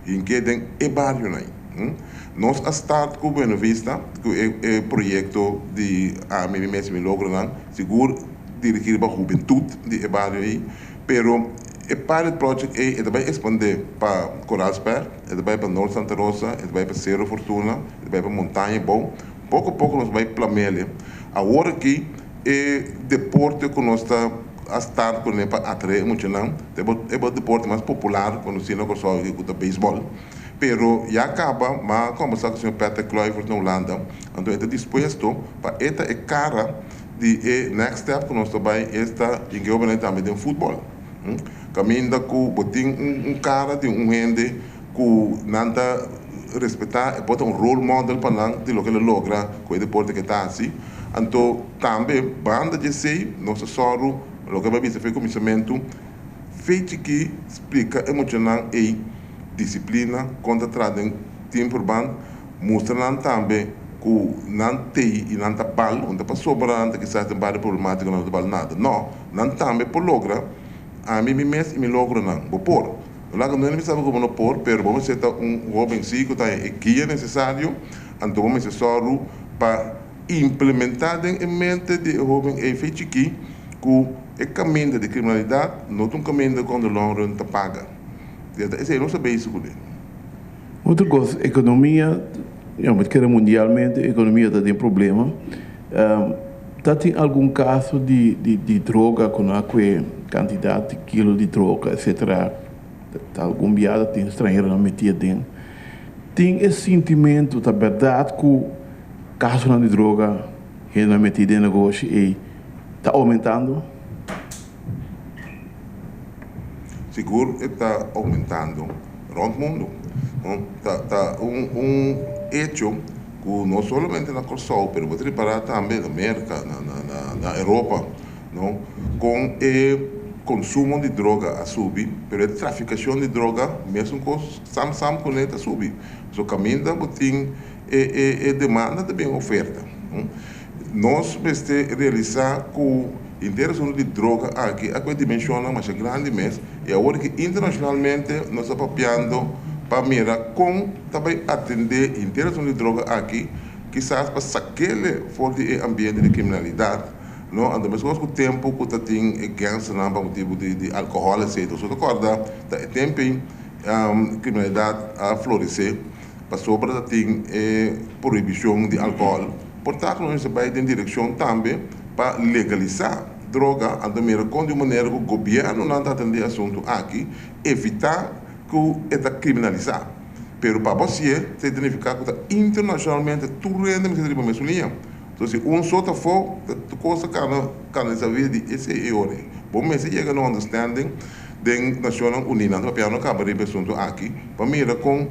hink'é den e barionan ei. Nos a start ku Buena Vista ku e proyekto di Ami, Mi Mes i Mi Logronan, sigur dirigí riba hubentut di e bario ei, pero e pilot project ei e ta bai ekspandé pa Koraalsberg, e ta bai pa Noord Santa Rosa, e ta bai pa Sero Fortuna, e ta bai pa Montaña Bou. Poko poko nos bai plamele. Awor aki e deporte ku nos ta a start kuné pa atraé e muchanan ta e bo deporte mas popular konosí na Kòrsou aki ku ta beisbòl. Pero ya kaba m'a kòmbersá ku señor Patrick Kluivert na Hulanda, anto e ta dispuesto pa e ta e kara di e next step ku nos ta bai esta yingeobenan tambe den futbòl. Kaminda ku bo tin un kara di un hende ku nan ta respetá, e por ta un role model pa nan di loke el a logra ku e deporte ku e ta hasi. Anto tambe banda di esei nos ta sòru loke mi a bisa for e kuminsamentu, fe chikí splika e muchanan ei disiplina, kon ta traha den team verband, mustra nan tambe ku nan tei i nan ta bal, no ta pasobra nan ta kisas den bario problemátiko nan no ta bal nada, no, nan tambe por logra, ami mi mes i mi logronan, bo por. No laga no hende bisa bo ku bo no por, pero bo mester ta un hoben si ku ta haña e guia nesesario, anto bo mester sòru pa implementá den e mente di e hoben ei fe chikí ku e kaminda di kriminalidat no ta un kaminda ku on the long run ta paga. Esei nos ta bezig kuné. Otro kos, ekonomia, ya bo ta kere mundialmente ekonomia ta den problema. Ta tin algun kaso di di droga ku no a kue kantidat di kilo di droga etcetera. Ta algun bia ta tin stranheronan meti aden. Tin e sintimentu ta bèrdat ku kasonan di droga hendenan meti den negoshi ei ta oumentando? Sigur e ta oumentando rònt mundu. Ta ta un un echo ku no solamente na Kòrsou pero bo ta ripará tambe na Merka, na na na Europa, no, kon e. konsumo di droga a subi, pero e trafikashon di droga mesun kos sam sam kuné ta subi. So kaminda bo tin e e e demanda ta bin oferta. Nos mester realisá ku henter asuntu di droga aki a kohe dimenshonnan masha grandi mes i awor ki internashonalmente nos ta papiando pa mira kon ta bai atendé henter asuntu di droga aki kisas pa sak'ele for di e ambiente di kriminalidat, no. Anto meskos ku tempu ku ta tin e gangsternan pa motibu di alkohòl etsetera. So ta kòrda ta e tempu ei kriminalidat a floresé. Pasobra ta tin e prohibishon di alkohòl, por ta ku nos mester bai den direkshon tambe pa legalisá droga, anto mira kon di un manera ku gobièrnunan ta atendé e asuntu aki, evitá ku e ta kriminalisá. Pero pa bo hasié, ta identifiká ku ta internashonalmente tur hende mester ta riba mesun liña. Entonces si un so ta afó, ta tur kos ta kana kanalisá via di esei e ora ei. Bo mester yega na un understanding den Nashonnan Uní, nan ta papiando kaba riba e asuntu aki, pa mira kon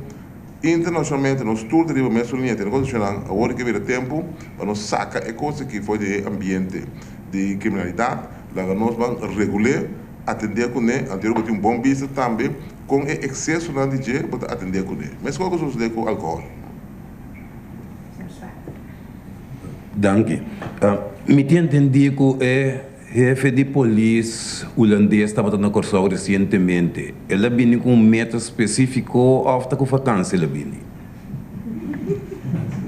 internashonalmente nos tur ta riba mesun liña tene kondishonnan. Awor ke bira tempu pa nos saka e kos aki for di e ambiente di kriminalidat, laga nos ban regul'é, atendé kuné, anto bo tin un bon bista tambe kon e eksesonan di dje bo ta atendé kuné. Meskos ku sosodé ku alkohòl. Danki. Mi tin entendí ku e hefe di polis hulandes tabata na Kòrsou resientemente. El a bini ku un meta spesífiko òf ta ku fakansi el a bini?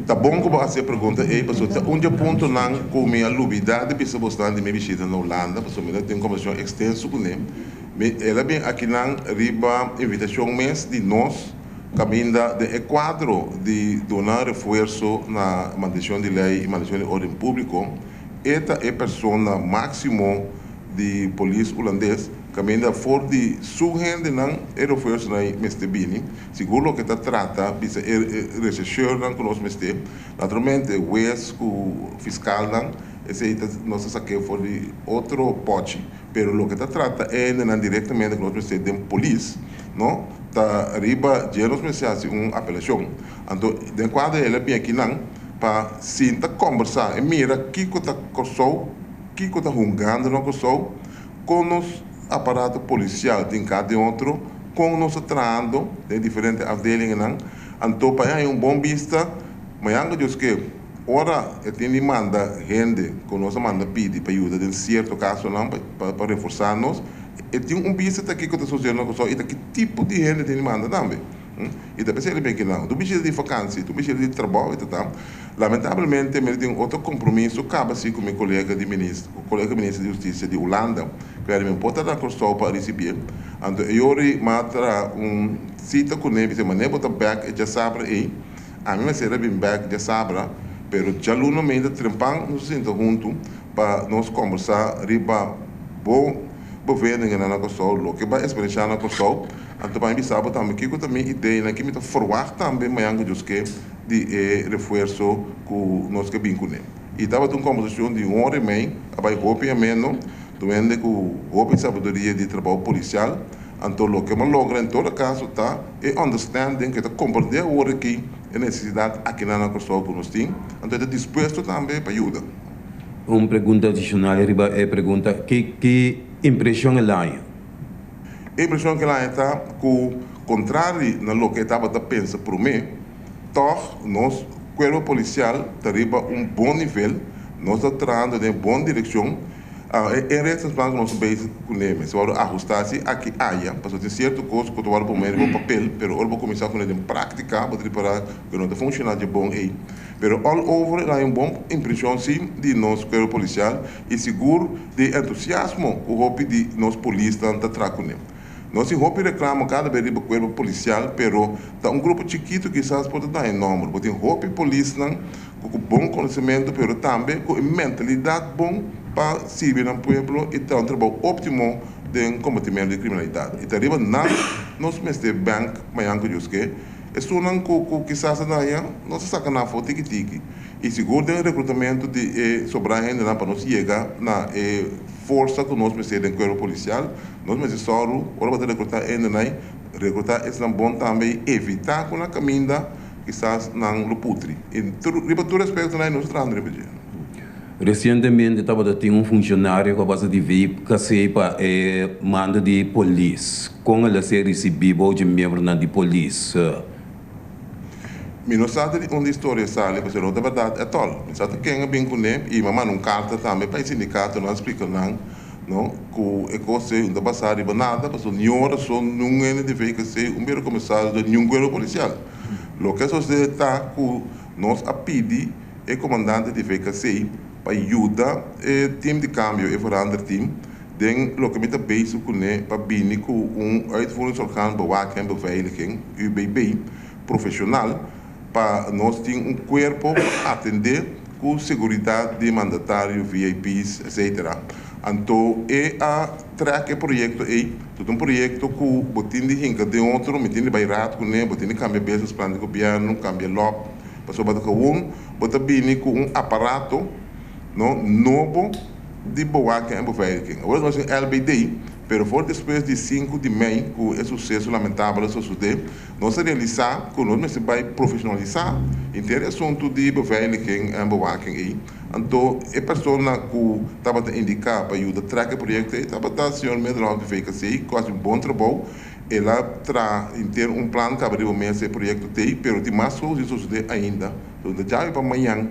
Ta bon ku bo hasi e pregunta ei, pasobra ta un di e puntonan ku mi a lubidá di bisa bosnan di mi bishita na Hulanda, pasobra mi ta tin un kombersashon ekstenso kuné. Mi, el a bin akinan riba invitashon mes di nos. Kaminda den e kuadro di duna refuerso na mantenshon di lei i mantenshon di órden públiko, e ta e persona máksimo di polis hulandes kaminda for di su hendenan e refuersonan ei mester bini, sigur loke ta trata bisa e rechercheurnan ku nos mester, naturalmente hues ku fiskalnan, esei ta nos ta sak'é for di otro pòchi. Pero loke ta trata e hendenan direktamente ku nos mester den polis, no, ta riba dje nos mester hasi un apelashon. Anto den kuadro el a bin akinan pa sinta kombersá i mira kiko ta Kòrsou, kiko ta hungando na Kòrsou, kon nos aparato polisial tin ka den otro, kon nos ta trahando den diferente afdelingennan. Anto pa e haña un bon bista, mañan ku Dios ke. Ora e tin di manda hende ku nos a manda pidi pa yuda den sierto kasonan pa reforsá nos, e tin un bista ta kiko ta sosede na Kòrsou i ta ki tipo di hende tin di manda tambe. I ta p'esei riba e kinan. Tur bishita di fakansi, tur bishita di trabou e ta ta. Lamentablemente mi tin otro kompromiso kaba si ku mi kolega di minister, kolega minister di hustisia di Hulanda, ku mi por ta na Kòrsou pa risibié. Anto e yori mi a traha un sita kuné, bis'é manera bo ta bèk e djasabra ei. Ami mester a bin bek djasabra, pero djaluna meinta trempan nos a sinta huntu pa nos kombersá riba bo bevindingennan na Kòrsou, loke bo a eksperenshá na Kòrsou. Anto pa mi bisa bo tambe kiko ta mi ideanan, ki mi ta ferwagt tambe mañan ku Dios ke di e refuerso ku nos ke bin kuné. I tabata un kombersashon di un ora i mei, a bai hopi ameno, duende ku hopi sabiduria di trabou polisial. Anto loke bo logra en todo caso ta e understanding cu e ta comprende awor aki e necesidad akinan na Corsou cu nos tin, anto e ta dispuesto tambe pa yuda. Un pregunta adicional riba e pregunta, ki ki impresion el haña? E impresion cu el haña ta cu contrari na loke e tabata pensa prome, tog nos cuerpo policial ta riba un bon nivel, nos ta trahando den bon direccion. E inrichtingsplan ku nos ta bezig kuné mester wòrdu ahustá si aki aya, pasobra tin sierto kos ku ta wòrdu pone riba papel, pero ora bo kuminsá pone den práktika bo ta ripará ku no ta funshoná dje bon ei. Pero all over el a haña un bon impreshon si di nos kuerpo polisial i sigur di e entusiasmo ku hopi di nos polisnan ta traha kuné. Nos tin hopi reklamo kada bes riba kuerpo polisial, pero ta un grupo chikitu kisas por ta daña nòmber. Bo tin hopi polisnan ku ku bon konosementu pero tambe ku e mentalidat bon pa sirbi nan pueblo i traha un trabou óptimo den kombatimentu di kriminalidat. I ta riba nan nos mester bènk mañan ku Dios ke. Esunnan ku ku kisas a daña nos a saka nan afó tiki tiki i sigur den rekrutamentu di e sobrá hendenan pa nos yega na e forsa ku nos mester den kuerpo polisial. Nos mester sòru ora bo ta rekrutá hendenan rekrutá esnan bon tambe i evitá ku na kaminda Kisas nan lo putri. I tur, riba tur aspektonan ei nos ta trahando riba dje. Resientemente tabatin un funshonario ku a pasa di VKC pa e mando di polis. Kon el a ser risibí bou di miembronan di polis? Mi no sa di unda e historia sali, pasobra no ta bèrdat ètòl. Mi sa ta ken a bin kuné i mi a manda un karta tambe pa e sindikatonan splika nan no ku e kos ei no ta basá riba nada, pasobra niun ora so niun hende di VKC un bira komisario den niun kuerpo polisial. Loke a sosodé ta ku nos a pidi e komandante di VKC pa yuda e tim di kambio, e veranderteam, den loke mi ta bezig kuné pa bini ku un Uitvoeringsorgaan Bewaking en Beveiliging, UBB, profesional pa nos tin un kuerpo pa atendé ku seguridat di mandatario, VIP's, etc. Anto e a trèk e proyekto ei, ta un proyekto ku bo tin di hinka den otro, mi tin di bai raad kuné, bo tin di kambia businessplan di gobièrnu, kambia lòp, pasobra ta gewoon bo ta bini ku un aparato, no, nobo di bewaking en beveiliging. Awor nos tin LBD, pero for despues di sinku di mei ku e suseso lamentabel a sosodé, Nos a realisá ku nos mester bai profeshonalisá henter e asuntu di beveiliging en bewaking ei. Anto e persona ku tabata indiká pa yuda trèk e proyekto ei tabata señor Middelhof di VKC ku a hasi un bon trabou. El a traha henter un plan kaba riba mesa e proyekto t'ei, pero tin mas kos di sosodé ainda. Enton ta djabi pa mañan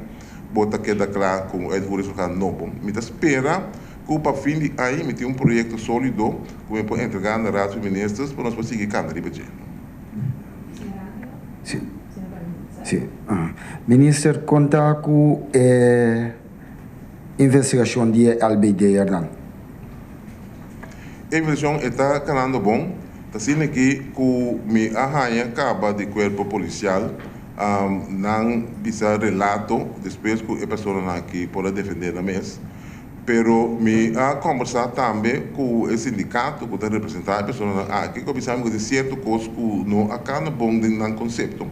bo ta keda kla ku un uitvoeringsorgaan nobo. Mi ta spera ku pa fin di aña mi tin un proyekto sólido ku mi por entregá na Raad van Ministers pa nos por sigui kanta riba dje. Sí. Sí. Minister, kon ta ku e investigashon di e LBD'ernan? E investigashon e ta kanando bon. Ta asina aki ku mi a haña kaba di kuerpo polisial nan bisa relato despues ku e personanan aki por a defendé nan mes. Pero mi a kombersá tambe ku e sindikato ku ta representá e personanan aki ku a bisa mi ku tin sierto kos ku no a kana bon den nan konsepto.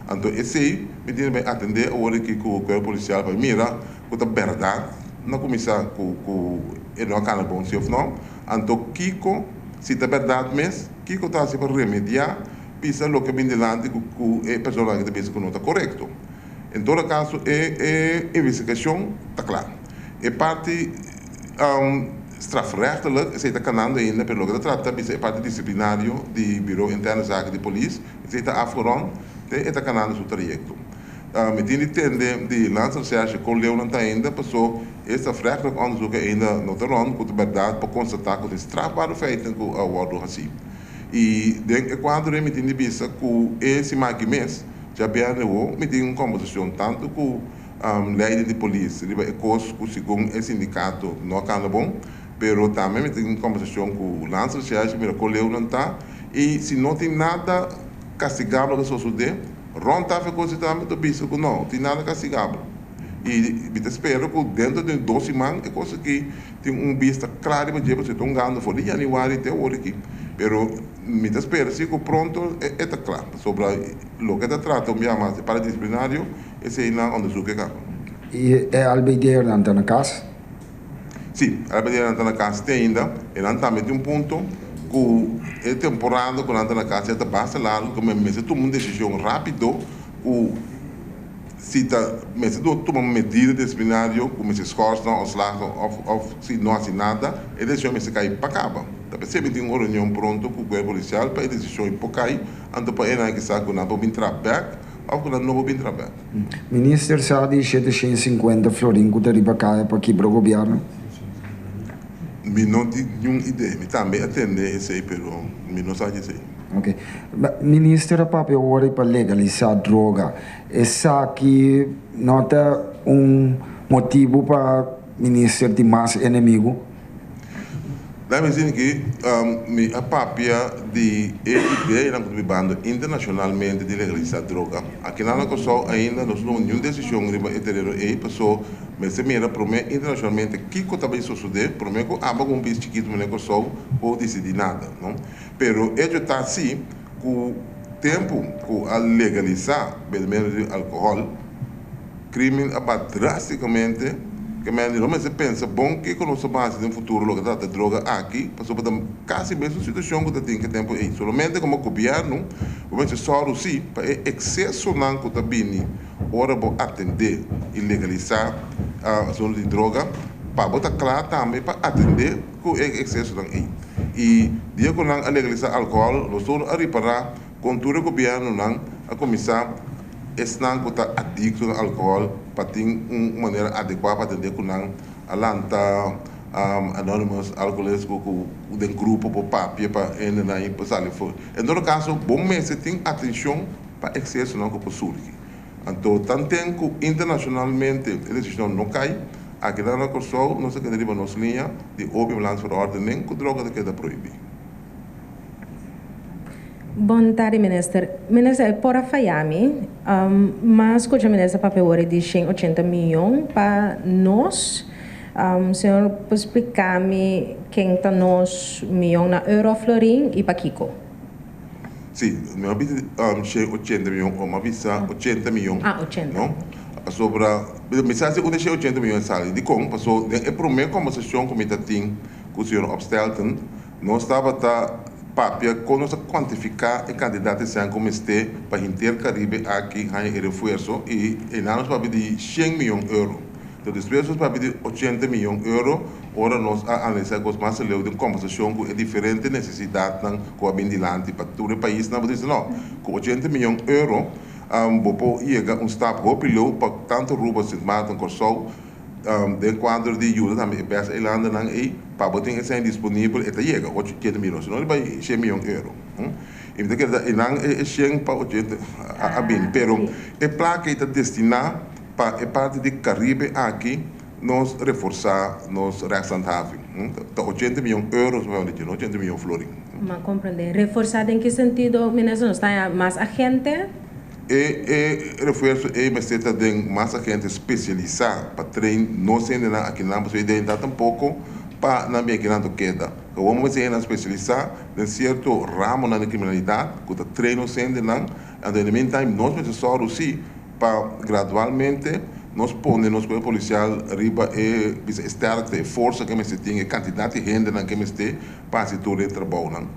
Anto esei mi tin bai atendé awor aki ku kuerpo polisial pa mira ku ta bèrdat na kuminsá ku ku e no a kana bon si òf no. Anto kiko si ta bèrdat mes, kiko ta hasi pa remediá pisa loke a bin dilanti ku ku e personanan aki ta bisa ku no ta korekto. En todo kaso e e investigashon ta kla. E parti strafrechtelijk esei ta kanando ainda, pero loke ta trata ta bisa e parti disiplinario di Bureau Interne Zaken di Polis, esei ta afgerond te e ta kanando su trayekto. Mi tin di tende di Landsrecherche kon leu nan ta ainda, paso e strafrechtelijk onderzoek ainda no ta rond ku ta bèrdat pa konstatá ku tin strafbare feiten ku a wòrdu hasí. I den e kuadro ei mi tin di bisa ku e siman aki mes, djabièrnè wou, mi tin un kòmbersashon tantu ku Leiding di polis riba e kos ku segun e sindikato no a kanda bon, pero tambe mi tin kombersashon ku Landsrecherche mira kon leu nan ta i si no tin nada kastigabel ku a sosodé rònt tafel kos i tambe ta bisa ku no tin nada kastigabel i mi ta spera ku dentro di dos siman e kos aki tin un bista kla riba dje pasobra ta un gando for di yanüari te awor aki pero mi ta spera si ku pronto e ta kla pasobra loke ta trata un bia mas e parti disiplinario. Esei nan onderzoek e kaba. I e albedeernan ta na kas? Sí, e albedeernan ta na kas te ainda. E nan tambe tin un punto ku e temporada ku nan ta na kas ya ta basta largu ku men mester tuma un desishon rápido ku si ta mester tuma medida disiplinario ku mester skòrs nan, ontslag nan òf òf si no hasi nada e desishon mester kai pa kaba. Ta p'esei mi tin un reunion pronto ku kuerpo polisial pa e desishon ei por kai anto pa e nan kisa ku nan por bin traha bèk. Of ku nan no por bin trabè. Minister sa di 750 florin ku ta riba kaya pa kibra gobièrnu? Mi no tin niun idea. Mi tambe a tende esei pero mi no sa di esei. Ok. Minister a papia awor pa legalisá droga. Esaki no ta un motibu pa minister tin mas enemigu? Laat mi sin ki mi a papia di e ideanan ku ta bibando internashonalmente di legalisá droga. Akinan na Kòrsou ainda nos no niun desishon riba e tereno ei, paso mester mira promé internashonalmente kiko ta bai sosodé promé ku aba ku un pais chikitu manera Kòrsou por disidí nada, no. Pero echo ta si ku tempu ku a legalisá bendimento di alkohòl, Crimen a baha drasticamente, ke men di no mester pensa bon kiko nos ta basa den futuro loke ta trata droga aki, pasobra ta casi mesun situacion ku ta tin ke tempo ei. Solamente como gobierno bo mester sòru si pa e excesonan ku ta bini Ora bo atendé i legalisá asuntu di droga, pa bo ta kla tambe pa atendé ku e eksesonan ei. I dia ku nan a legalisá alkohòl, nos tur a ripará kon tur e gobièrnunan a kuminsá esnan ku ta adikto na alkohòl pa tin un manera adekuá pa atendé ku nan. A lanta Anonymous Alcoholics ku den grupo por papia pa hendenan i por sali for. En todo kaso, bo mester tin atenshon pa eksesonan ku por surgi. Anto tanten ku internashonalmente e desishon no kai, akinan na Kòrsou nos ta keda riba nos liña di Opiumlandsverordening ku droga ta keda prohibí. Bon tardi minister. Minister e por a faya mi, m'a skucha minister papia wòrdu di shen ochenta miyon pa nos. Señor por splika mi ken ta nos miyon na euro of florin i pakiko? Si, mi a bisa 180 miyon, o mi a bisa 80 miyon. Ah, 80. No? Pasobra, mi sa si unda 180 miyon a sali. Dikon? Paso den e promé kombersashon ku mi ta tin ku señor Opstelten, nos tabata papia kon nos ta kuantifiká e kantidat di sèn ku mester pa henter Karibe aki haña e refuerso i einan nos papia di 100 miyon euro. Enton despues nos papia di 80 miyon euro ora nos a analisá e kos mas aleu den kombersashon ku e diferente nesesidatnan ku a bin dilanti pa tur e paisnan. Bo ta bisa no, ku 80 miyon euro bo por yega un stap hopi leu pa tantu Aruba, Sint Maarten, Kòrsou den kuadro di yuda tambe e bes eilandennan ei pa bo tin esei disponibel e ta yega 80 miyon, si no ta bai 100 miyon euro. I mi ta kere ta einan e 100 pa 80 a bini pero e plaka ei ta destiná Pa e parti di Caribe aki nos reforsa nos rechtshandhaving. Ta 80 miyon euros mehor dicho, no 80 miyon florin. M'a comprende. Reforsa den ki sentido, Minister? Nos ta haña mas agente? E e refuerso ei mester ta den mas agente specialisa pa train nos hendenan akinan pasobra e identidad tampoco pa nan bin akinan to keda. Awor bo mester hendenan specialisa den cierto ramonan di criminalidad cu ta train nos hendenan, anto in the meantime nos mester sòru si Pa gradualmente nos pone nos cuerpo policial riba e bisa e sterkte, e forsa ke mester tin, e kantidat di hendenan ke mester pa hasi tur e trabounan.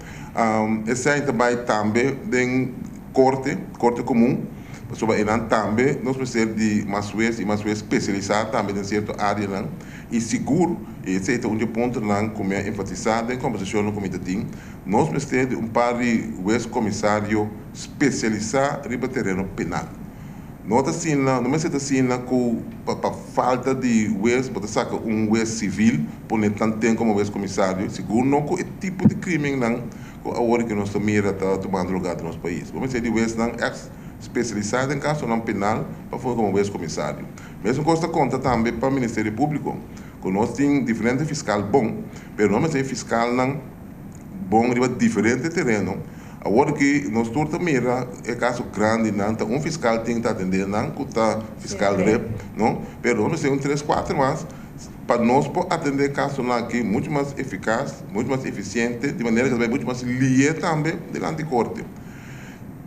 Esei ta bai tambe den korte, korte komun, pasobra einan tambe nos mester di mas hues i mas hues spesialisá tambe den sierto áreanan i sigur, i esei ta un di e puntonan ku mi a enfatisá den kombersashonnan ku mi ta tin, nos mester di un par di hues komisario spesialisá riba tereno penal. No ta asina, no mester ta asina ku pa pa falta di hues bo ta saka un hues sivil pone tanten komo hues komisario, sigur no ku e tipo di krimennan ku awor ke nos ta mira ta tumando lugar den nos pais. Bo mester di huesnan ègt spesialisá den kasonan penal pa fungi komo hues komisario. Mesun kos ta konta tambe pa Ministerio Públiko, ku nos tin diferente fiskal bon, pero no mester e fiskalnan bon riba diferente tereno. Awor ki nos tur ta mira e kaso grandinan ta un fiskal tin ta atendé nan ku ta fiskal rep no pero nos mester un tres kuater mas pa nos por atendé kasonan aki muchu mas efikas muchu mas efisiente di manera ku ta bai muchu mas lié tambe dilanti korte.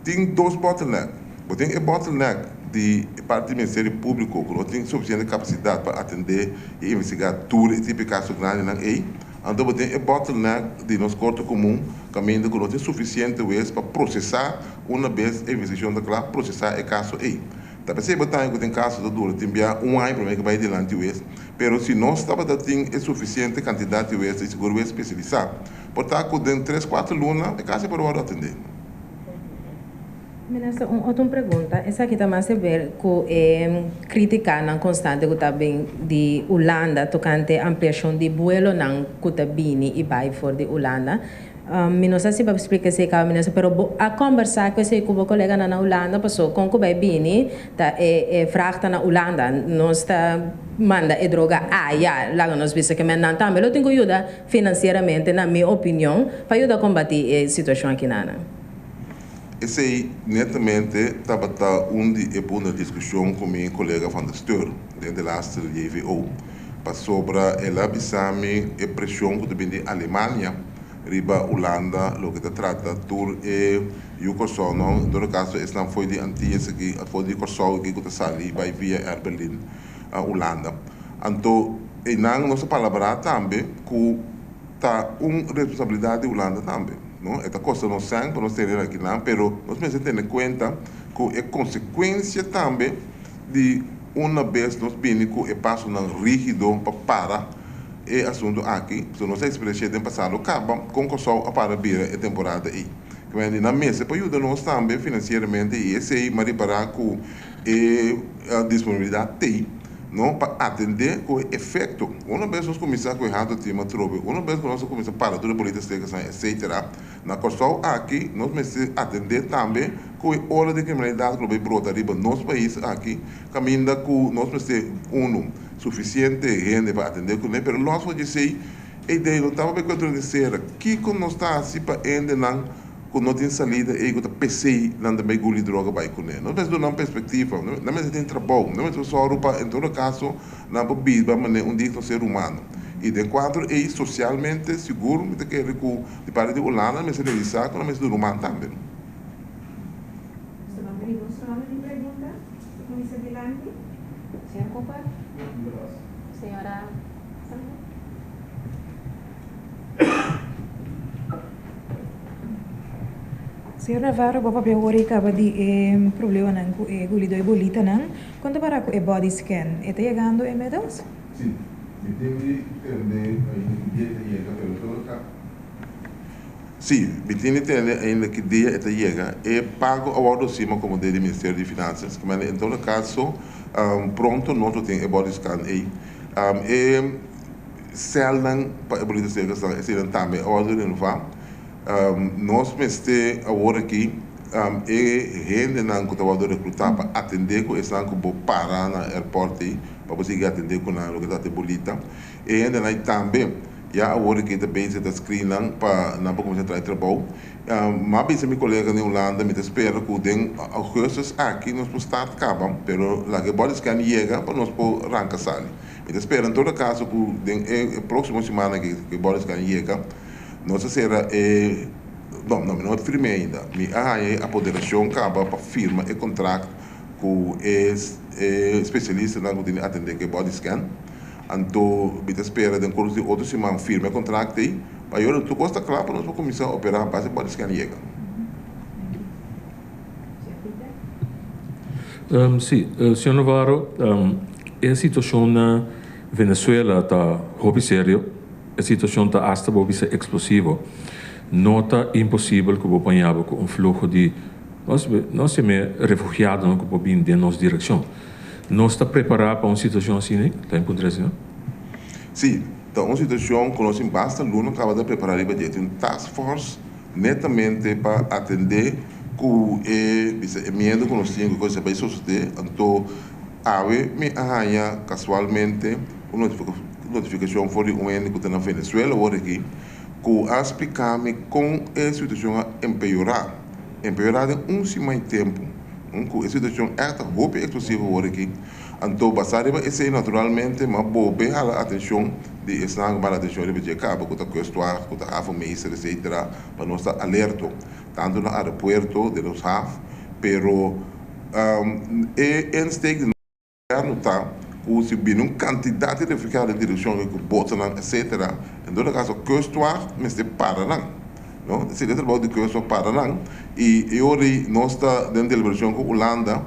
Tin dos bottleneck bo tin e bottleneck di e parti di ministerio públiko ku no tin sufisiente kapasidat pa atendé i investigá tur e tipo di kaso grandinan ei. Anto bo tin e bottleneck di nos Korte Komun kaminda ku no tin sufisiente wes pa prosesá una bes e investigashon ta kla, prosesá e kaso ei. Ta p'esei bo taña ku tin kaso ta dura tin bia un aña promé ku bai dilanti wes, pero si nos tabata tin e sufisiente kantidat di wes i sigur wes spesialisá, por ta ku den tres kuater luna e kaso ei por wòrdu atendé. Minister, un otro pregunta. Esaki ta mas haber ku e kritikanan konstante ku ta bin di Hulanda tokante ampliashon di buelonan ku ta bini i bai for di Hulanda. Mi no sa si bo a splika esei kaba, minister, pero bo a kombersá ku esei ku bo koleganan na Hulanda? Paso kon ku bai bini ta e e vraag ta na Hulanda. Nos ta manda e droga aya, laga nos bisa ke men nan tambe lo tin ku yuda finansieramente, na mi opinion, pa yuda kombatí e situashon akinanan. Esei netamente tabata un di e punto di diskushon ku mi kolega Van der Steur den de laatste JVO, pasobra el a bisa mi e preshon ku ta bin di Alemania riba Hulanda loke ta trata tur e yu Kòrsounan, en todo kaso esnan fo'i di Antillas aki, for di Kòrsou aki ku ta sali bai via Air Berlin Hulanda. Anto einan nos a palabrá tambe ku ta un responsabilidat di Hulanda tambe, no? E ta kosta nos sèn pa nos tene akinan, pero nos mester tene kuenta ku e konsekuensia tambe di unabes nos bini ku e pasonan rígido pa para e asuntu aki, pasobra nos a eksperensi'é den pasado kaba kon Kòrsou a para bira e temporada ei. Kende nan mester pa yuda nos tambe finansieramente i esei m'a ripará ku e disponibilidat t'ei no pa atendé ku e efekto. Una bes nos kuminsá ku e hato team atrobe, una bes ku nos a kuminsá para tur e bolita stekasnan etcetera, na Kòrsou aki nos mester atendé tambe ku e ola di kriminalidat ku lo bai brota riba nos pais aki kaminda ku nos mester unu sufisiente hende pa atendé kuné pero lòs for di esei E idea no tabata bay contra di sera. Kico nos ta haci pa hendenan cu no tin salida ey cu ta pesey nan ta bay guli droga bay cune? Nos mester duna nan perspectiva. Nan mester tin trabou. Nan mester soru pa en todo caso nan por biba manera un digno ser humano. Y den cuadro ey socialmente sigur mi ta kere cu di parti di Hulanda mester realisa cu nan mester duna un man tambe. Nos ta ban bini dos ronda di pregunta. Ta cuminsa dilanti. Señor Cooper. Señora. Señor Navarro, bo papia wor e caba di e problemanan cu e gulido e bolitanan. Con ta para cu e body scan? E ta yegando inmiddels? Si, mi tin di tende ainda ki dia e ta yega, pero todo ca. Si, mi tin di tende ainda ki dia e ta yega. E pago a wordo sima como de di Ministerio di Finanzas. En todo caso, pronto nos lo tin e body scan ey. E sèlnan pa e bolita seka esnan eseinan tambe a wòrdu renová. Nos mester awor aki e hendenan ku ta wòrdu rekrutá pa atendé ku esnan ku bo para na airport ei pa bo sigui atendé ku nan loke ta te bolita. E hendenan ei tambe ya awor aki ta bezig ta screen nan pa nan por kuminsá traha e trabou. M'a bisa mi kolega den Hulanda mi ta spera ku den augustus aki nos por start kaba, pero laga e body scan yega pa nos por ranka sali. Mi ta spera en todo kaso ku den e próksimo siman aki ku e body scan yega nos ta sera e, no, no mi no a firm'é ainda, mi a haña e apoderashon kaba pa firma e kontrakt ku e spesialistanan ku tin di atendé ku e body scan. Anto mi ta spera den kurso di otro siman firma e kontrakt ei pa yora tur kos ta kla pa nos por kuminsá operá base body scan yega. Sí, señor Navarro, e situashon na Venezuela ta hopi serio, e situashon ta asta bo bisa eksplosivo. No ta imposibel ku bo paña bo ku un fluho di, nos yam'é refugiadonan ku por bini den nos direkshon. Nos ta prepará pa un situashon asina? Ta en puntra asina? Sí, ta un situashon ku nos tin basta luna kaba ta prepará riba dje. Tin un task force netamente pa atendé ku e bisa e miedu ku nos tin ku kos a bai sosodé. Anto awe mi a haña kasualmente un notifikashon for di un hende ku ta na Venezuela awor aki ku a splika mi kon e situashon a empeorá, empeorá den un siman i tempu. Ku e situashon ègt ta hopi eksplosivo awor aki, anto basá riba esei naturalmente m'a bolbe hala atenshon di esnan ku hala atenshon riba dje kaba ku ta kustwacht, ku ta havenmeester etcetera pa nos ta alerto tantu na aeropuerto den nos haf pero e insteek di Gobierno ta cu si bini un cantidad di refugiado den direccion cu botonan etc. En todo caso Kustwacht mester para nan. No? Seria trabao di Kustwacht para nan y e ora ey nos ta den deliberacion cu Hulanda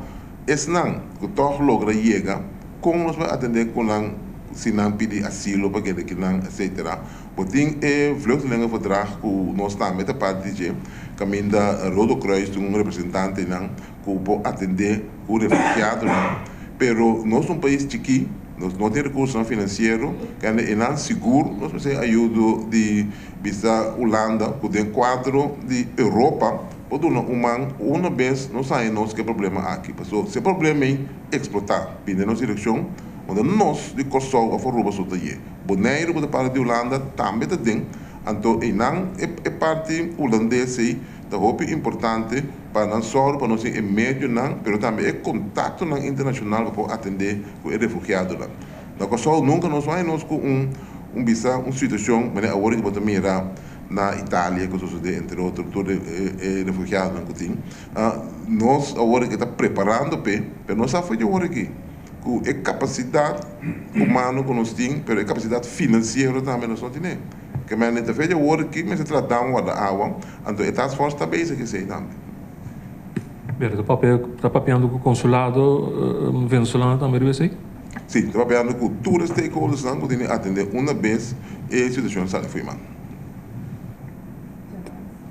esnan cu toch logra yega con nos por atende cu nan si nan pidi asilo pa keda kinan etc. Bo tin e vluchtelingenverdrag cu nos tambe ta parti di dje caminda Rode Kruis tin un representantenan ku por atendé ku refugiadonan, pero nos ta un pais chikí, nos no tin rekursonan finansiero, kende enan sigur nos mester ayudo di bisa Hulanda ku den kuadro di Europa por duna un man una bes nos haña nos ku e problema aki, pasobra si e problema ei eksplotá bini den nos direkshon unda nos di Kòrsou òf Aruba so ta ye, Boneiru ku ta parti di Hulanda tambe ta den, anto einan e parti hulandes ei ta hopi importante. Pa nan sòru pa nos tin e medionan, pero tambe e kontaktonan internashonal pa por atendé ku e refugiadonan. Na Kòrsou nunka nos no haña nos ku un un bisa un situashon manera awor ku bo ta mira na Italia ku sosodé entre otro tur e e refugiadonan ku tin. Nos awor aki ta preparando p'e, pero nos sa for di awor aki ku e kapasidat humano ku nos tin, pero e kapasidat finansiero tambe nos no tine. Ke men ta fe di awor ki mester trata dam warda awa, anto e task force ta bezig esei tambe. Pero ta papia ta papiando ku konsulado venezolano tambe riba esei? Si, ta papiando ku tur e stakeholdersnan ku tin di atendé una bes e situashon sali fo'i man.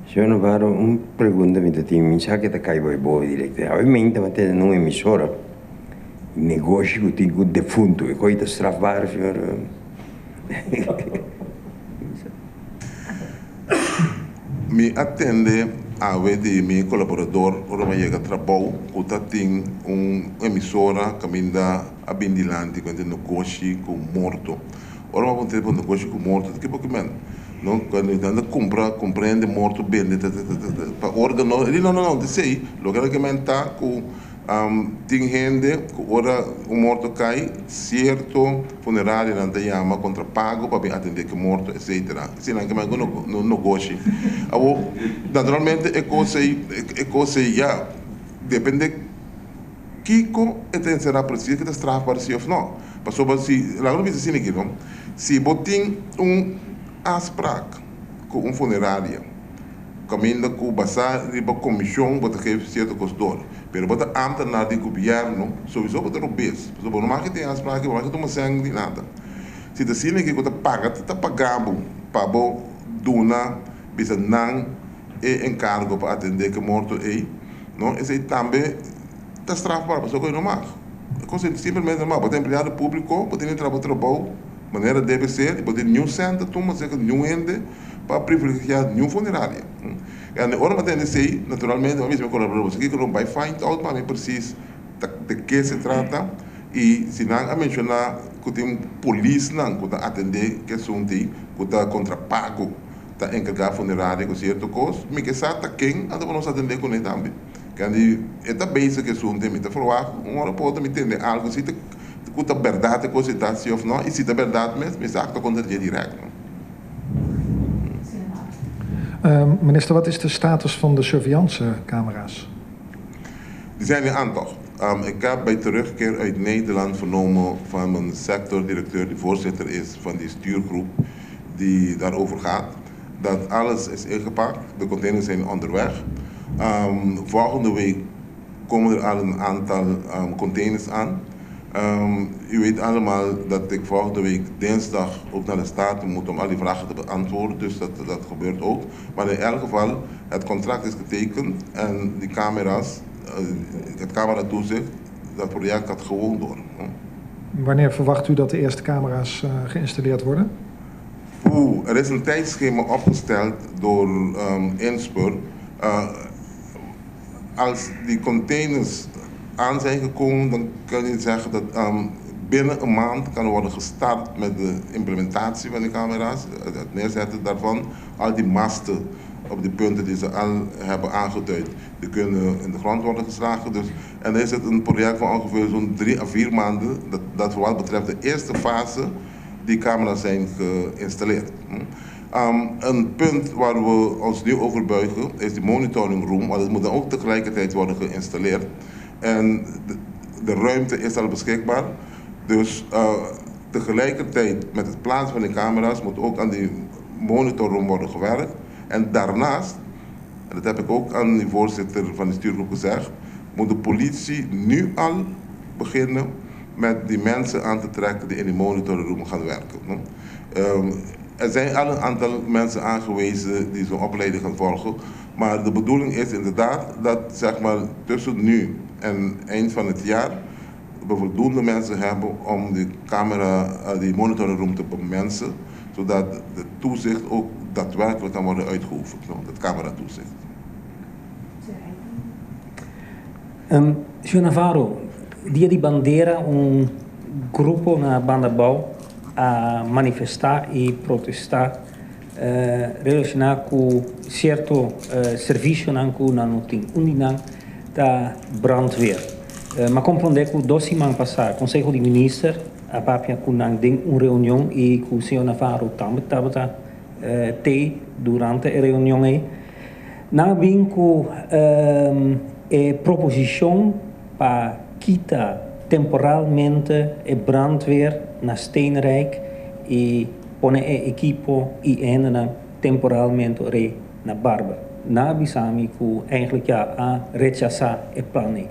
Señor Navarro, un pregunta mi ta tin, mi sa ke ta kai bo e bobo directo. Awe mi ta tene na un emisora negoshi ku tin ku defuntu, e koi ta strafbaar, señor? Mi a tende awe di mi kolaborador ora mi a yega trabou ku ta tin un emisora kaminda a bin dilanti ku hende negoshi ku morto. Ora mi a puntra bo negoshi ku morto ta kipo kimen? No cuando nan ta cumpra cumpra hende morto bende ta ta ta pa organo e di no no no esey loke nan kimen ta cu tin hende cu ora un morto cay cierto funerario nan ta yama contra pago pa bin atende ki morto etcetera esey nan kimen cu no negoshi awor naturalmente e cos ey e cos ey ya depende. Kiko e ta enserá presis ke ta strafbaar si òf nò? Pasobra si, laga nos bisa asina aki no, si bo tin un afsprak ku un funeraria kaminda ku basá riba komishon bo ta geef sierto kos dor, pero bo ta ámtenar di gobièrnu, sowiso bo ta robes, pasobra bo no mag tin afsprak, bo no mag tuma sèn di nada. Si ta asina aki ku ta paga, ta paga bo pa bo duna bisa nan e enkargo pa atendé ku e morto ei. No, esei tambe ta strafbaar pasobra ku e no mag. E kos ei simplemente no mag. Bo ta empleado públiko, bo tin di traha bo trabou manera debe ser i bo tin niun sènt ta tuma serka niun hende pa privilegiá niun funeraria. En ora mi a tende esei, naturalmente mi a bisa mi kolaborador, bo sa kiko no bai find out pa mi presis ta de ke se trata i si nan a menshoná ku tin polisnan ku ta atendé ke asuntu ei ku ta kontra pago. Ta enkargá funeraria ku sierto kos, mi ke sa ta ken anto pa nos atendé kuné tambe. Kandi e ta bezig ku esun mi ta ferwagt un ora por otro mi tende algu si ta ku ta bèrdat e kos ei ta si òf nò i si ta bèrdat mes mi sa aktua kontra dje dirèkt. Minister, wat is de status van de surveillancecamera's? Die zijn in aantocht. Ik heb bij terugkeer uit Nederland vernomen van mijn sectordirecteur, die voorzitter is van die stuurgroep, die daarover gaat. Dat alles is ingepakt, de containers zijn onderweg. Volgende week komen er al een aantal containers aan. U weet allemaal dat ik volgende week dinsdag ook naar de Staten moet om al die vragen te beantwoorden. Dus dat gebeurt ook. Maar in elk geval, het contract is getekend en die camera's, het cameratoezicht, dat project gaat gewoon door. Wanneer verwacht u dat de eerste camera's geïnstalleerd worden? Oeh, er is een tijdschema opgesteld door Inspur. Als die containers aan zijn gekomen, dan kan je zeggen dat binnen een maand kan worden gestart met de implementatie van de camera's, het neerzetten daarvan. Al die masten op die punten die ze al hebben aangeduid, die kunnen in de grond worden geslagen. Dus, en dan is het een project van ongeveer zo'n 3 à 4 maanden, dat voor wat betreft de eerste fase die camera's zijn geïnstalleerd. Een punt waar we ons nu over buigen is die monitoring room, want dat moet dan ook tegelijkertijd worden geïnstalleerd. En de ruimte is al beschikbaar, dus tegelijkertijd met het plaatsen van de camera's moet ook aan die monitorroom worden gewerkt. En daarnaast, en dat heb ik ook aan de voorzitter van de stuurgroep gezegd, moet de politie nu al beginnen met die mensen aan te trekken die in die monitorroom gaan werken. Er zijn al een aantal mensen aangewezen die zo'n opleiding gaan volgen. Maar de bedoeling is inderdaad dat tussen nu en eind van het jaar we voldoende mensen hebben om die camera, die monitorroom te bemensen, zodat de toezicht ook daadwerkelijk kan worden uitgeoefend, no? Dat cameratoezicht. Señor Navarro, Dia di Bandera un grupo na Bandabou a manifestá i protestá relashoná ku sierto servisionan ku nan no tin. Un di nan ta brandweer. M'a komprondé ku dos siman pasá Konseho di Minister a papia ku nan den un reunion i ku señor Navarro tambe tabata tei durante e reunion ei. Nan a bin ku e proposishon pa kita temporalmente e brandweer na Steenrijk i pone e ekipo i hendenan temporalmente rei na Barber. Nan a bisa mi ku eigenlijk ya a rechasá e plan ei.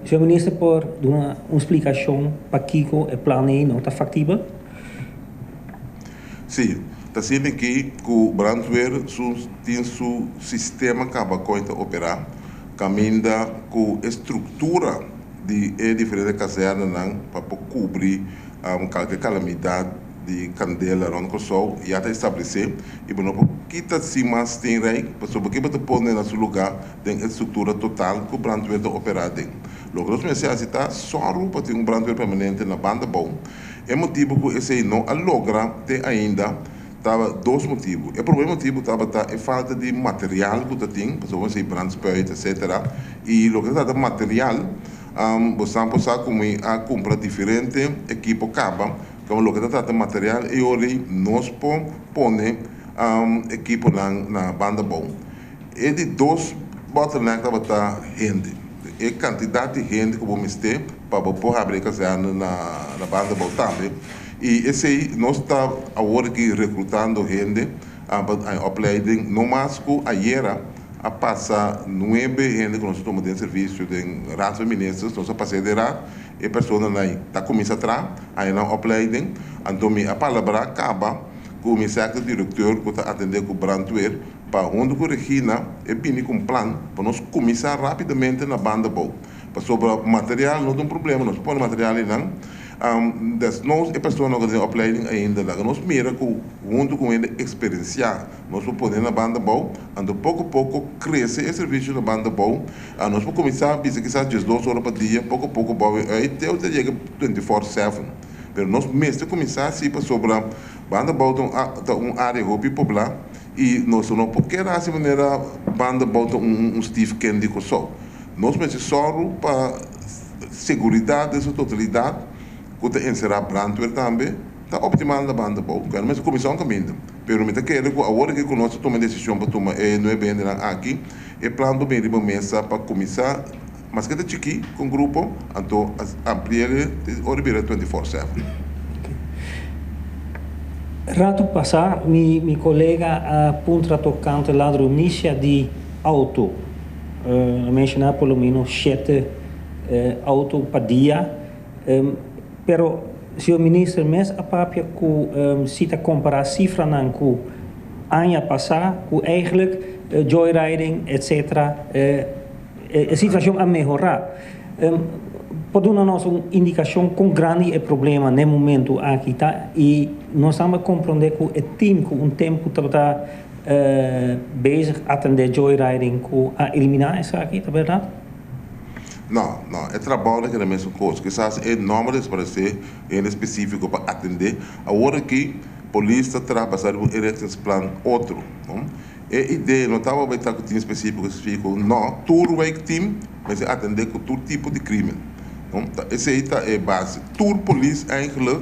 Señor Minister por duna un splikashon pakiko e plan ei no ta faktibel? Sí, ta asina aki ku brandweer su tin su sistema kaba kon ta operá, kaminda ku e struktura di e diferente kazèrnenan pa por kubri kalke kalamidat di kandela rònt Kòrsou ya ta establesé i bo no por kita sin mas tin rei pasobra ke bo ta pone na su lugá den e struktura total ku brandweer ta operá den. Loke nos mester hasi ta sòru pa tin un brandweer permanente na banda bou. E motibu ku esei no a logra te ainda taba dos motibu. E promé motibu tabata e falta di material ku ta tin, pasobra bo mester brandspuit etcetera, i loke ta trata material, bo sa por sa ku mi a kumpra diferente ekipo kaba, komo loke ta trata material e ora ei nos por pone ekiponan na banda bou. E di dos bottleneck tabata hende. E kantidat di hende ku bo mester pa bo por habri e kazèrne na banda bou tambe. I esei nos ta awor aki rekrutando hende pa haña opleiding. No mas ku ayera a pasa nuebe hende ku nos a tuma den servisio den Raad van Ministers. Nos a pas'é den Raad. E personanan ta kuminsá traha, haña nan opleiding. Anto mi a palabrá kaba ku mi sèkter direkteur ku ta atendé ku brandweer Pa huntu ku Regina e bini ku un plan pa nos kuminsá rápidamente na banda bou. Pasobra material no ta un problema, nos por pone material einan. Desnos e persona ku ta den opleiding ainda laga nos mira ku huntu ku hende eksperensiá nos por pone na banda bou, anto poko poko krese e servisio na banda bou. Nos por kuminsá bisa kisas 12 ora pa dia, poko poko bou e uit te ota yega 24/7. Pero nos mester kuminsá si pasobra banda bou ta un área hopi poblá. I nos no por keda hasi manera banda bou ta un Steve Ken di Kòrsou. Nos mester sòru pa seguridat den su totalidat, ku ta enserá brandweer tambe, ta optimal na banda bou. Ku no mester kuminsá un kaminda. Pero mi ta kere ku awor aki ku nos a tuma e desishon pa tuma e nuebe hendenan aki, e plan por bini riba mesa pa kuminsá, maske ta chikí ku un grupo, anto ampli'é te ora bira 24/7. Ratu pasá mi kolega a puntra tokante ladronisia di outo. El a menshoná por lo menos shete outo pa dia. Pero señor minister mes a papia ku si ta kompará sifranan ku aña pasá ku eigenlijk joyriding etcetera e situashon a mehorá. Por duna nos un indikashon kon grandi e problema n'e momentu aki ta i nos tambe komprondé ku e tim ku un tempu tabata bezig atendé joyriding ku a eliminá esaki, ta bèrdat? No, no, e trabou ta keda mesun kos. Kisas e nòmber desaparesé, hende spesífiko pa atendé. Awor aki polis ta traha basá riba un inrichtingsplan otro. E idea no tabata bai ta ku tim spesífiko spesífiko, no, tur wijkteam mester atendé ku tur tipo di krímen. No, ta esei ta e base. Tur polis eigenlijk,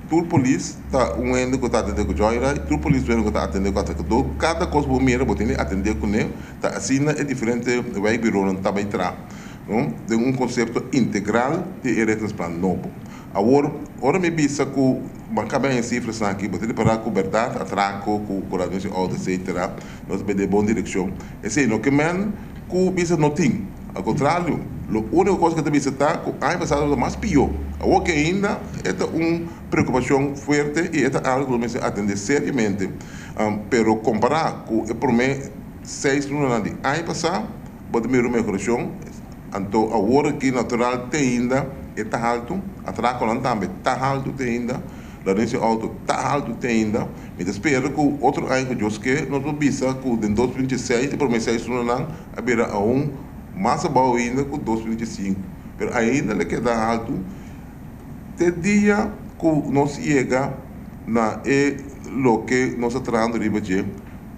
tur polis ta un hende ku ta atendé ku joyride, tur polis ta un hende ku ta atendé ku atrakadó. Kada kos bo mira bo tin di atendé kuné. Ta asina e diferente wijkbureaunan ta bai traha, no, den un konsepto integral di e rechtsplan nobo. Awor, ora mi bisa ku Ban kabia en sifras aki, bo ta ripará ku bèrdat atrako ku ladronisia di outo etsetera nos ta bai den bon direkshon. Esei no ke men ku bisa no tin. Al kontrario, lo úniko kos ku ta bisa ta ku aña pasado tabata mas pió. Awor ke ainda e ta un preokupashon fuerte i e ta algu ku nos mester atendé seriamente. Pero kompará ku e promé seis lunanan di aña pasá bo ta mira un mehorashon. Anto awor aki natural te ainda e ta haltu, atrakonan tambe ta haltu te ainda, ladronisia di outo ta haltu te ainda. Mi ta spera ku otro aña ku Dios ke nos por bisa ku den 2026 e prome seis lunanan a bira aun mas abou ainda ku 2025, pero ainda lo keda haltu te dia ku nos yega na e loke nos ta trahando riba dje,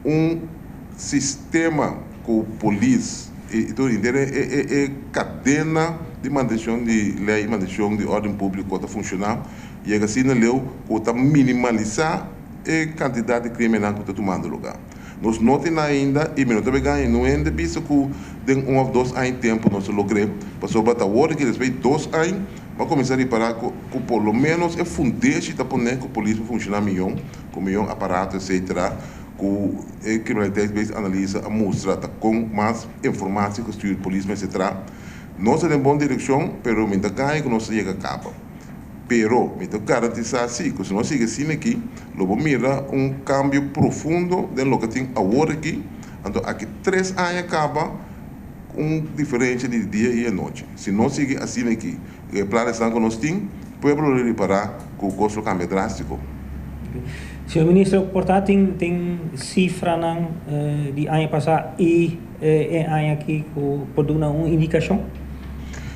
un sistema ku polis i tur henter e kadena di mantenshon di lei i mantenshon di órden públiko ta funshoná, yega asina leu ku ta minimalisá e kantidat di krímennan ku ta tumando lugá. Nos no tin ainda i mi no ta bay gaña niun hende bisa ku den un òf dos aña tempu nos ta logr'é, pasobra ta awor ki despues di dos aña bo a kuminsá ripará ku por lo ménos e fundeshi ta pone ku polis por funshoná mihó, ku mihó aparato etcetera. Ku e kriminaliteitsbeestanalyse a mustra ta kon mas informatie gestuurd polis mester tra. Nos ta den bon direkshon, pero mi ta gaña ku nos ta yega kaba. Pero mi ta garantisa si ku si nos sigui asina aki, lo bo mira un kambio profundo den loke tin awor aki. Anto aki tres aña kaba un diferensha di dia i anochi. Si nos sigui asina aki, E planesnan ku nos tin, pueblo lo ripará ku kos lo kambia drástiko. Señor Minister, por ta tin tin sifranan di aña pasá i e aña aki ku por duna un indikashon?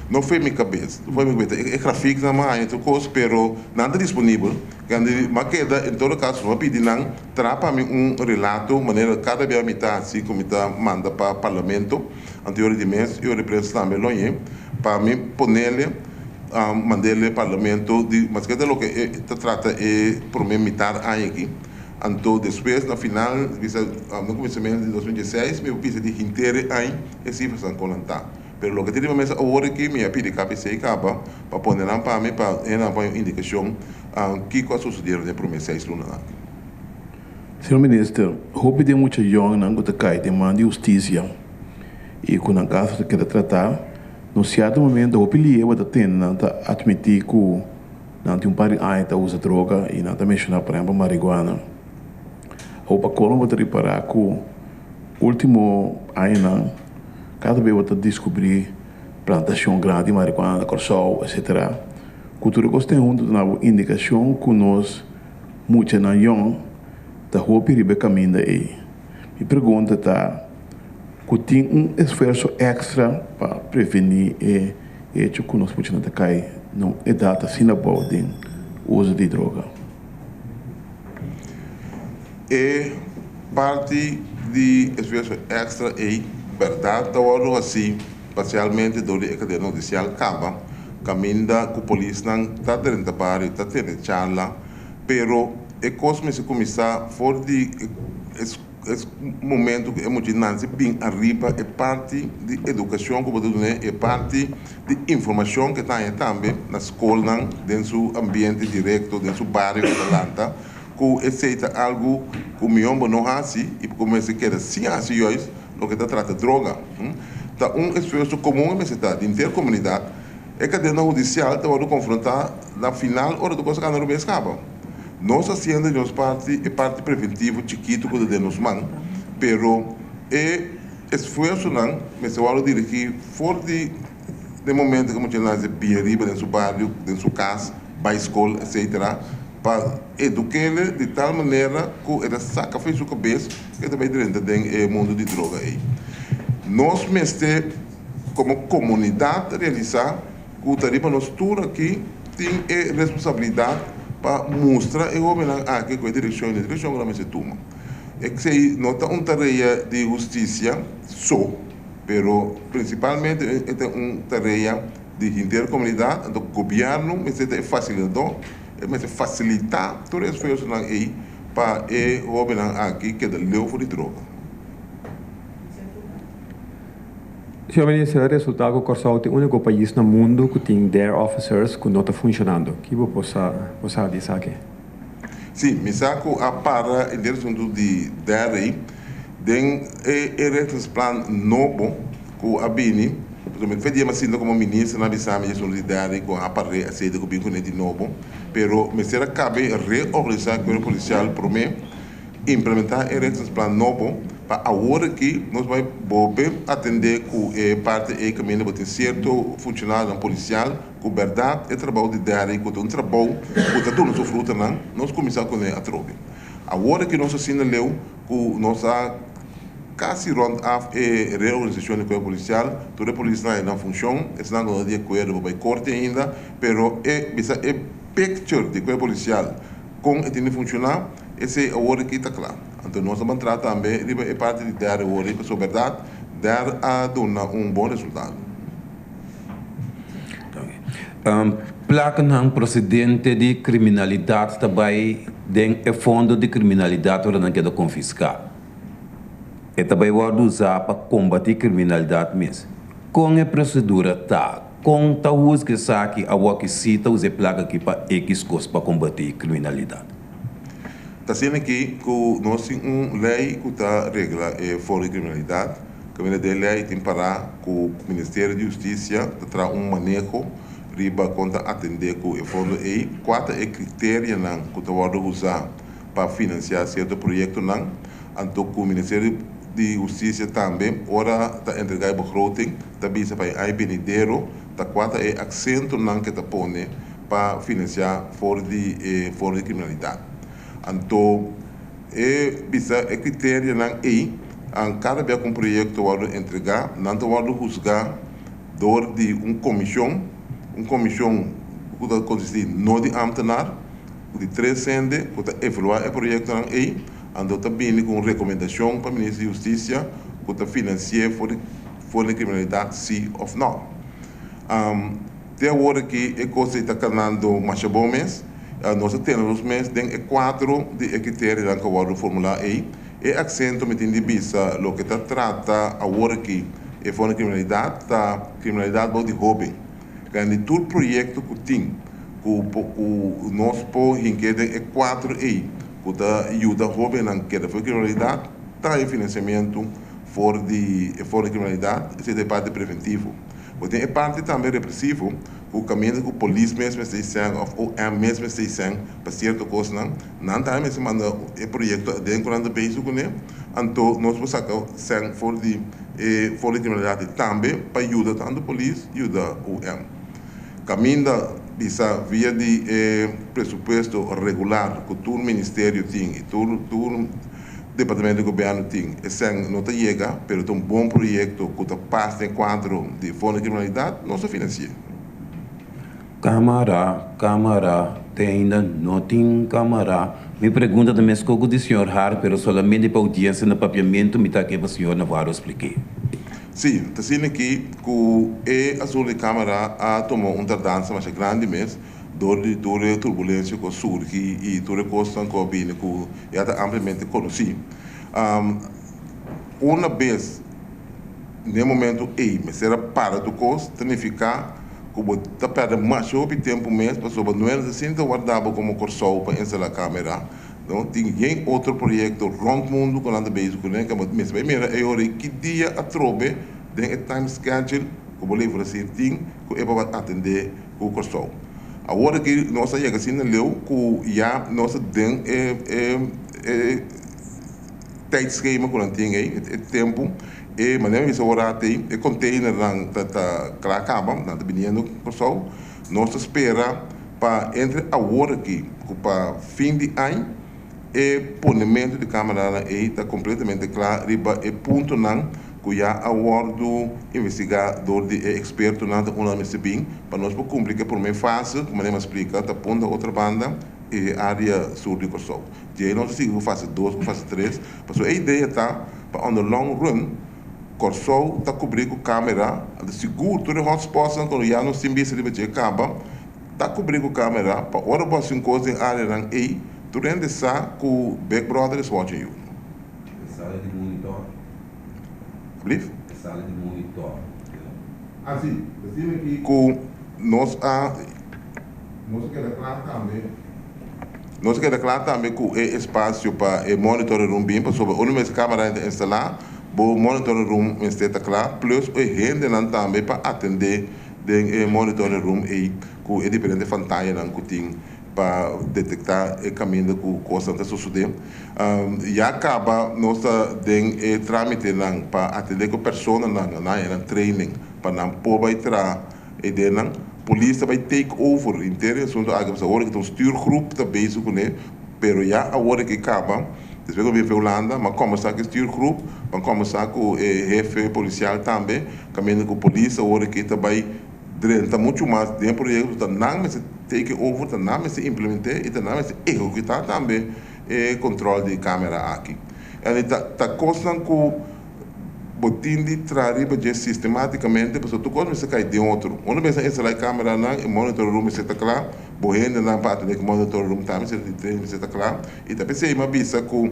No fo'i mi kabes, no fo'i mi kabes. E grafiknan m'a haña tur kos, pero nan ta disponibel. M'a keda en todo kaso m'a pidi nan traha pa mi un relato manera kada bia mi ta hasi ku mi ta manda pa Parlamento. Anterior di mes y ora prensa tambe lo ñe pa mi ponele mandele parlamento di maske ta loke e ta trata e prome mitar aña aki anto despues na final bisa na kuminsamentu di 2016 mi por bisa di hinter e aña e sifranan kon nan ta pero loke tin riba mesa awor aki mi a pidi KPC kaba pa pone nan pa mi pa hende nan pone un indikashon kiko a sucede den e prome seis lunanan aki. Señor Minister, hopi den mucha yòngnan ku ta kai den man di hustisia i ku nan kaso ta keda tratá, na un sierto momento hopi lié bo ta tende nan ta atmití ku nan tin un par di aña ta usa droga i nan ta menshoná por ehèmpel marihuana. Awor pa kolmo bo ta ripará ku último añanan kada bes bo ta diskubrí plantashon grandi di marihuana na Kòrsou etsetera. Ku tur e kos ten huntu ta duna bo indikashon ku nos Muchanan yòn ta hopi riba e kaminda ei. Mi pregunta ta ku tin un esfuerso èkstra pa prevení e echo ku nos muchanan ta kai na un edat asina abou den uso di droga? E parti di esfuerso èkstra ei bèrdat ta wòrdu hasí parsialmente dor di e kadena hudisial kaba kaminda ku polisnan ta drenta bario ta tene charla, pero e kos mester kuminsá for di e momento ku e mucha nansi bin ariba e parti di edukashon ku bo ta dun'é, e parti di informashon ku e ta haña tambe na skolnan, den su ambiente direkto, den su bario ku e ta lanta, ku esei ta algu ku mihó bo no hasi i ku mester keda sin hasi juist loke ta trata droga. Ta un esfuerso komun e mester ta di henter komunidat. E kadena hudisial ta wòrdu konfrontá na final ora tur kos a kanda rubes kaba. Nos hasiendo di nos parti e parti preventivo chikitu ku ta den nos man, pero e esfuersonan mester wòrdu dirigí for di den momento ku mucha nase bia riba den su bario, den su kas, bai skol, etsetera, pa eduk'é di tal manera ku e ta saka for di su kabes ku e ta bai drenta den e mundu di droga ei. Nos mester komo komunidat realisá ku ta riba nos tur aki tin e responsabilidat pa mustra e hóbennan aki ku e direkshon i e direkshon ku nan mester tuma. Esei no ta un tarea di hustisia so, pero prinsipalmente e ta un tarea di henter komunidat, anto gobièrnu mester ta e fasilitadó, e mester fasilitá tur e esfuersonan ei pa e hóbennan aki keda leu for di droga. Señor Minister, a resultá ku Kòrsou ta e úniko pais na mundu ku tin dare officers ku no ta funshonando. Ki bo por sa bo sa di esaki? Sí, mi sa ku a para henter asuntu di dare ei den e e rechtsplan nobo ku a bini. Pasobra mi fe dia mi a sinta komo minister nan a bisa mi e asuntu di dare ku a par'é aseda ku bin kuné di nobo. Pero mester a kabe reorganisá e kuerpo polisial promé. Implementá e rechtsplan nobo pa awor aki nos bai bolbe atendé ku e parti ei kaminda bo tin sierto funshonarionan polisial ku bèrdat e trabou di dèri ku ta un trabou ku ta duna su frutanan nos kuminsá kuné atrobe. Awor aki nos asina leu ku nos a kasi rònt af e reorganisashon di kuerpo polisial, tur e polisnan e nan funshon, esnan ku no ta di akuerdo por bai korte ainda, pero e bisa e picture di kuerpo polisial kon e tin di funshoná. Esei awor aki ta kla. Anto nos a ban traha tambe riba e parti di derde awor ei, pasobra bèrdat derde a duna un bon resultado. Plakanan prosedente di kriminalidat ta bai den e fondo di kriminalidat ora nan keda konfiská. E ta bai wòrdu usá pa kombatí kriminalidat mes. Kon e prosedura ta? Kon ta husga esaki awor ki si ta usa e plaka aki pa ekis kos pa kombatí kriminalidat? Ta asina aki ku nos tin un lei ku ta regla e fondo di kriminalidat. Kaminda den lei tin pará ku Ministerio di Hustisia ta traha un maneho riba kon ta atendé ku e fondo ei, kua ta e kriterianan ku ta wòrdu usá pa finansiá sierto proyektonan. Anto ku Ministerio di Hustisia tambe ora ta entregá e begroting ta bisa pa e aña benidero ta kua ta e aksentonan ke ta pone pa finansiá for di e fondo di kriminalidat. Anto e bisa e kriterianan ei, kada bia ku un proyekto wòrdu entregá, nan ta wòrdu husgá dor di un komishon, un komishon ku ta konsistí no di ámtenar, di tres hende ku ta evaluá e proyektonan ei, anto ta bini ku un rekomendashon pa Minister di Hustisia ku ta finansi'é for di fondo di kriminalidat sí òf nò. Te awor aki e kos ei ta kanando masha bon mes. Nos a tene nos mes den e kuadro di e kriterionan ku a wòrdu formulá ei. E aksento mi tin di bisa loke ta trata awor aki e fondo di kriminalidat ta kriminalidat bou di hóben. Kende tur proyekto ku tin ku ku nos por hink'é den e kuadro ei ku ta yuda hóbennan keda for di kriminalidat ta e finansiamentu for di e fondo di kriminalidat, esei ta e parti preventivo. Bo tin e parti tambe represivo ku kaminda ku polis mes mester i sèn òf OM mes mester i sèn pa sierto kosnan. Nan tambe mester manda e proyekto aden ku nan ta bezig kuné. Anto nos por saka sèn for di e fondo di kriminalidat ei tambe pa yuda tantu polis yuda OM. Kaminda bisa via di e presupuesto regular ku tur ministerio tin i tur tur Departamento di Gobierno tin e sèn no ta yega, pero ta un bon proyekto ku ta pas den kuadro di Fondo di Kriminalidat, nos ta finansi'é. Kamara, kamara, te ainda no tin kamara. Mi pregunta ta meskos ku di señor Hart, pero solamente pa oudiensia na papiamentu mi ta ke pa señor Navarro splik'é. Sí, ta asina aki ku e asuntu di kamara a tuma un tardansa masha grandi mes. Dor di tur e turbulensia ku a surgi i tur e kosnan ku a bini ku ya ta ampliamente konosí. Una bes n'e momentu ei mester a para tur kos, ta nifiká ku bo ta pèrdè masha hopi tempu mes pasobra no ta sinta warda bo komo Kòrsou pa instalá kamera. No tin yen otro proyekto rònt mundu ku nan ta bezig kuné ku bo mester bai mira e ora ei ki dia atrobe den e time schedule ku bo leverancier tin ku e por bai atendé ku Kòrsou. Awor aki nos a yega asina leu ku ya nos ta den e e tijdschema ku nan tin ei, e tempu, e manera mi bisa awor rat ei, e containernan ta ta kla kaba, nan ta biniendo Kòrsou. Nos ta spera pa entre awor aki ku pa fin di aña E ponementu di kameranan ei ta kompletamente kla riba e puntonan ku ya a wòrdu investigá dor di e ekspertonan ta unda mester bin pa nos por kumpli ku e promé fase ku manera mi a splika ta punda otra banda e área sur di Kòrsou. Djei nos ta sigui ku fase dos ku fase tres pasobra e idea ta pa on the long run Kòrsou ta kubrí ku kamera anto sigur tur e hotspotsnan ku ya nos tin bista riba dje kaba ta kubrí ku kamera pa ora bo hasi un kos den áreanan ei Tur hende sa ku Big Brother is watching you. E sala di monitor. Ablief? E sala di monitor. Ah si, asina aki ku nos a nos a keda kla tambe nos a keda kla tambe ku e espasio pa e monitoring room bin pasobra unda mester kamera ta instalá bo monitoring room mester ta kla plus e hendenan tambe pa atendé den e monitoring room ei ku e diferente pantayanan ku tin. Pa detektá e kaminda ku kosnan ta sosodé. Ya kaba nos ta den e trámitenan pa atendé ku personanan na haña nan training pa nan por bai traha e denan. Polis ta bai take over henter e asuntu aki pasobra awor aki ta un stuurgroep ta bezig kuné pero ya awor aki kaba despues ku a bin for Hulanda mi a kòmbersá ku e stuurgroep mi a kòmbersá ku e hefe polisial tambe kaminda ku polis awor aki ta bai drenta muchu mas den e proyekto ta nan mester take over, ta nan mester implement'é i ta nan mester ehekutá tambe e kontrol di kamera aki. En ta ta kosnan ku bo tin di traha riba dje sistematikamente pasobra tur kos mester kai den otro. Unda mester instalá e kameranan, e monitor room mester ta kla, bo hendenan pa atendé ku monitor room tambe mester tin training mester ta kla. I ta p'esei mi a bisa ku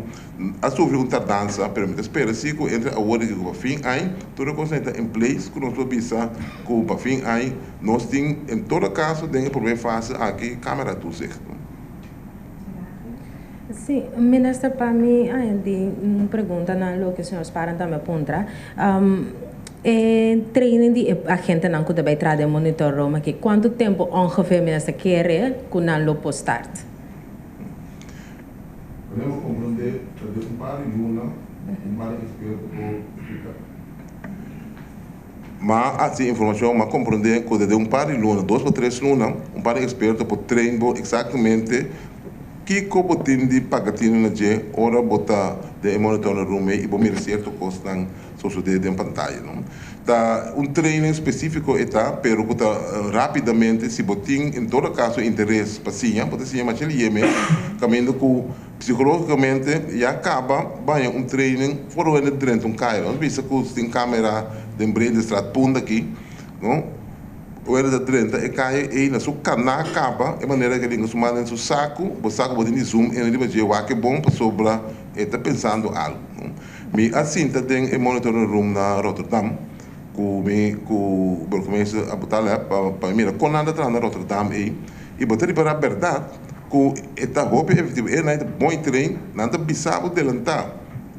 A sufri un tardansa, pero mi ta spera si ku entre awor i ku pa fin añ tur e kosnan ta in place ku nos por bisa ku pa fin añ nos tin en todo kaso den e promé fase aki kamera toezicht. Si, minister, pa mi di un pregunta na loke señor Sparen tambe a puntra. E training di agentenan ku ta bai traha den monitor room aki, kuantu tempu ongeveer minister kere ku nan lo por start? Podemos comprende ta den un par di luna un par di experto por explica. Ma haci informacion, ma comprende cu den un par di luna, dos pa tres luna, un par di experto por train bo exactamente kico bo tin di paga tino na dje ora bo ta den e monitoring room ei y bo mira cierto cosnan sosode den pantaya, no. Ta un training specifico e ta, pero cu ta rapidamente, si bo tin en todo caso interes pa siña, bo ta siña masha liye mes, caminda cu psicologicamente ya caba baña un training for wende drenta un caya. Nos bisa cu tin camera den Breedestraat Punda aki, no, wende ta drenta e caya ey na su cana caba, e manera cu e linga su man den su sacu, bo sa cu bo tin di zoom in riba dje wak e bon pasobra e ta pensando algo, no. Mi a sinta den e monitoring room na Rotterdam ku mi ku burgemeester Abu Taleb pa pa mi mira kon nan ta traha na Rotterdam ei i bo ta ripará bèrdat ku e ta hopi efektivo. E nan ta bon train, nan ta bisa bo delantá.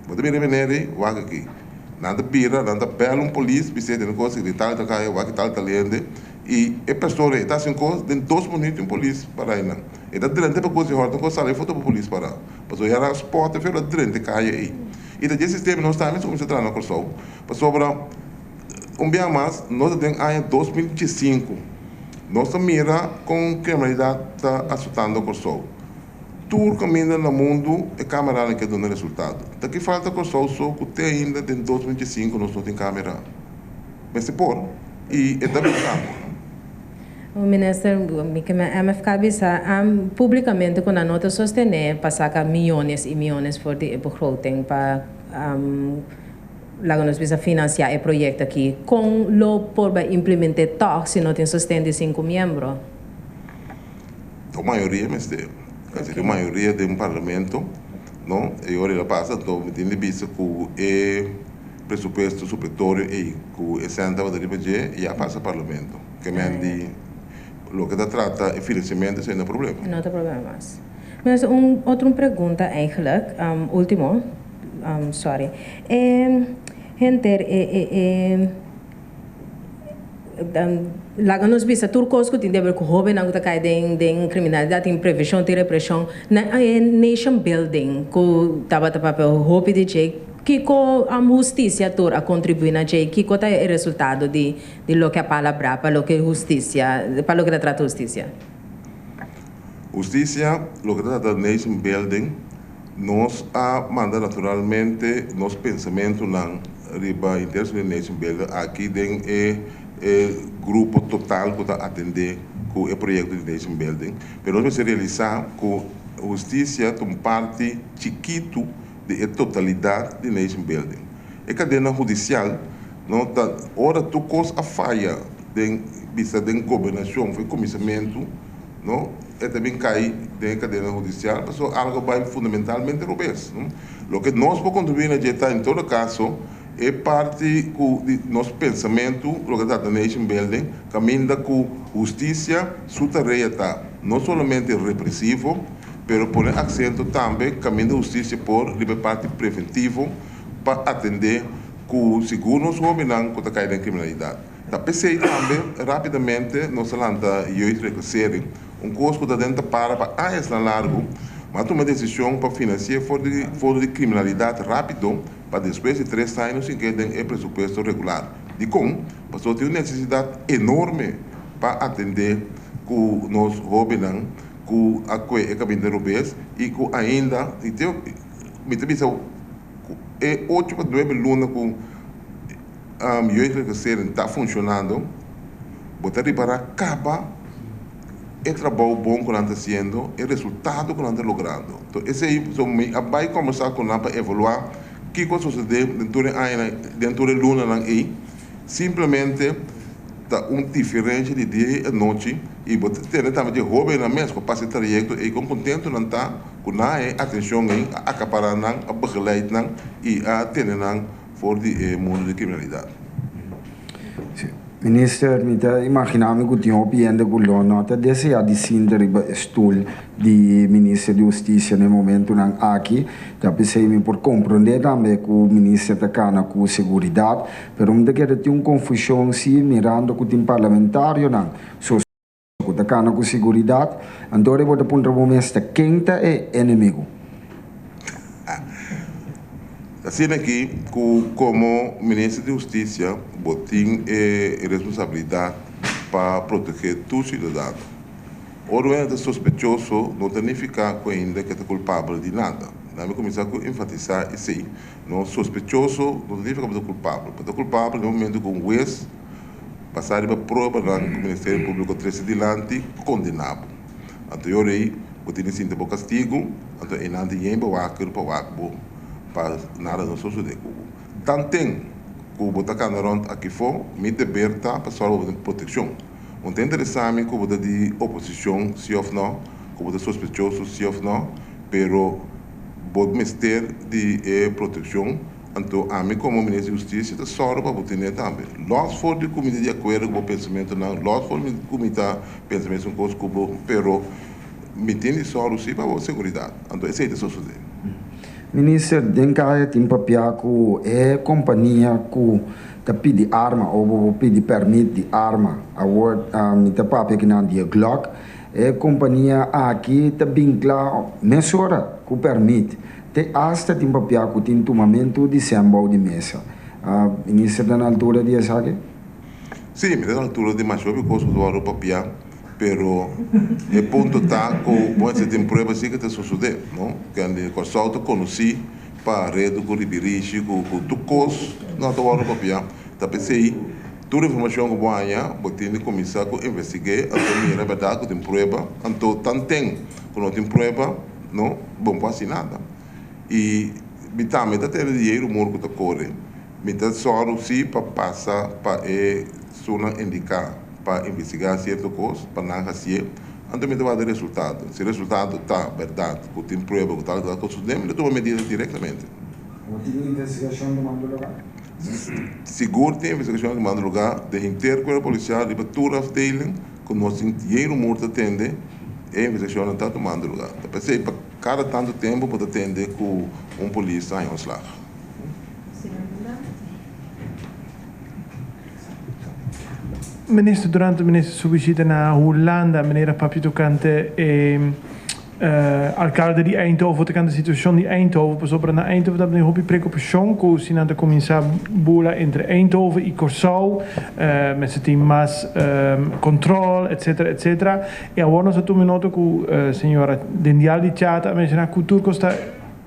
Bo ta mira e meneer ei, wak aki. Nan ta bira, nan ta bèl un polis bis'é tene kos i tal tal kaya wak tal tal hende i e persona ei ta hasi un kos den dos minuut un polis para einan. E ta drenta pa kos di hòrta un kos sali foto pa polis para. Pasobra ya nan spòt e feo ta drenta e kaya ei. I ta dje sistema nos tambe ta kuminsá traha na Kòrsou. Pasobra un bia mas nos ta den aña 2015. Nos ta mira kon kriminalidat ta asotando Kòrsou. Tur kaminda na mundu e kameranan ke duna resultado. Ta ki falta Kòrsou so ku te ainda den 2015 nos no tin kamera. Mester por i e ta bisa. Minister, mi ke MFK bisa publikamente ku nan no ta sostené pa saka miyones i miyones for di e begroting pa laga nos bisa finansiá e proyekto aki. Kon lo por bai implement'é tòg si no tin sosten di sinku miembro? Ta un mayoria mester. Kasi tin un mayoria den parlamento, no? E ora el a pasa, anto mi tin di bisa ku e presupuesto supletorio ei ku e sèn tabata riba dje ya a pasa parlamento. Ke men di loke ta trata e finansiamentu esei no problema. No ta problema mas. Mes un otro un pregunta eigenlijk, ultimo, sorry. E henter e e e laga nos bisa tur kos ku tin deber ku hobennan ku ta kai den den kriminalidat tin prevenshon tin represhon na e nation building ku tabata papia hopi di dje kiko hustisia tur a kontribuí na dje kiko ta e resultado di di loke a palabrá pa loke hustisia pa loke ta trata hustisia. Hustisia loke ta trata nation building nos a manda naturalmente nos pensamentunan riba interes di nation building aki den e e grupo total ku ta atendé ku e proyekto di nation building pero nos mester realisá ku hustisia ta un parti chikitu di e totalidat di nation building. E kadena hudisial no ta ora tur kos a faya den bisa den gobernashon for e kuminsamentu no e ta bin kai den e kadena hudisial pasobra algo bai fundamentalmente robes no. Loke nos por kontribuí na dje ta en todo kaso e parti ku di nos pensamentu loke ta trata nation building kaminda ku hustisia su tarea ta no solamente represivo pero pone aksento tambe kaminda hustisia por riba e parti preventivo pa atendé ku sigur nos hóbennan ku ta kai den kriminalidat. Ta p'esei tambe rápidamente nos a lanta jeugdreclassering, un kos ku ta den ta para pa añasnan largu, ma a tuma desishon pa finansi'é for di fondo di kriminalidat rápido pa despues di tres aña nos sink'é den e presupuesto regular. Dikon? Pasobra tin un nesesidat enorme pa atendé ku nos hóbennan ku a kue e kaminda robes i ku ainda i te mi ta bisa ku e ocho pa nuebe luna ku jeugdreclassering ta funshonando bo ta ripará kaba e trabou bon ku nan ta hasiendo e resultado ku nan ta logrando. Enton esei so mi a bai kombersá ku nan pa evaluá kiko a sosodé den tur e añanan den tur e lunanan ei. Simplemente ta un diferencia di dia y anochi y bo ta tende tambe di e hobennan mes cu a pasa e trayecto ey con contento nan ta cu nan e atencion ey a acapara nan, a begeleid nan y a tene nan for di e mundo di criminalidad. Si. Minister, mi ta imaginá mi ku tin hopi hende ku lo no ta deseá di sinta riba e stul di minister di hustisia na e momentunan aki. Ta p'esei mi por komprondé tambe ku minister ta kana ku seguridat, pero mi ta kere tin un konfushon si mirando ku tin parlamentarionan so ku ta kana ku seguridat, anto bo ta puntra bo mes ta ken ta e enemigu. Asina aki ku komo minister di hustisia bo tin e responsabilidat pa protegé tur siudadano. Ora un hende ta sospechoso no ta nifiká ku ainda ke ta kulpabel di nada. Nan mi kuminsá ku enfatisá esei. No, sospechoso no ta nifiká bo ta kulpabel. Bo ta kulpabel na e momento ku un hues basá riba pruebanan ku Ministerio Públiko trese dilanti kondená bo. Anto e ora ei bo tin di sinti bo kastigu, anto einan tin yen bewaker pa wak bo. Pa nada no sosodé ku bo. Tanten ku bo ta kana rònt akifó, mi deber ta pa sòru bo tin protekshon. No ta interesá mi ku bo ta di oposishon si òf nò, ku bo ta sospechoso si òf nò, pero bo mester di e protekshon, anto ami komo Minister di Hustisia ta sòru pa bo tene tambe. Lòs for di ku mi ta di akuerdo ku bo pensamentunan, lòs for di ku mi ta pensa mesun kos ku bo, pero mi tin di sòru si pa bo seguridat. Anto esei ta sosodé. Minister, den kaya tin papia ku e kompania ku ta pidi arma o bo por pidi pèrmit di arma. Awor mi ta papia kinan di e Glock. E kompania aki ta bin kla mesora ku pèrmit. Te asta tin papia ku tin tumamentu di sèn bou di mesa. Minister ta na altura di esaki? Sí, mi ta na altura di masha hopi kos ku ta wòrdu papia. Pero e punto ta ku bo mester tin prueba si ke ta sosodé, no? Kende Kòrsou ta konosí pa redu ku ribirishi, ku ku tur kos no ta wòrdu papia. Ta p'esei tur informashon ku bo haña bo tin di kuminsá ku investig'é anto mira bèrdat ku tin prueba. Anto tanten ku no tin prueba, no, bo no por hasi nada. I mi tambe ta tende di e rumor ku ta kore. Mi ta sòru si pa pasa pa e sunan indiká. Pa investigá sierto kos, pa nan hasié, anto mi ta wak di resultado. Si resultado ta bèrdat ku tin prueba ku tal ku tal kos sosodé, mi ta tuma medida direktamente. Bo tin investigashon tumando lugá? Sigur tin investigashon tumando lugá den henter kuerpo polisial riba tur afdeling ku nos tin yen rumor ta tende, e investigashonnan ta tumando lugá. Ta p'esei pa kada tantu tempu bo ta tende ku un polis ta haña un slag. Minister, durante minister su bishita na Hulanda, meneer a papia tocante e alcalde di Eindhoven, tocante situacion di Eindhoven, pasobra na Eindhoven tabatin hopi preocupacion cu si nan ta cuminsa bula entre Eindhoven y Corsou, mester tin mas control, etcetera, etcetera. Y awor nos a tuma nota cu señora Dendial di Chata a menciona cu tur cos ta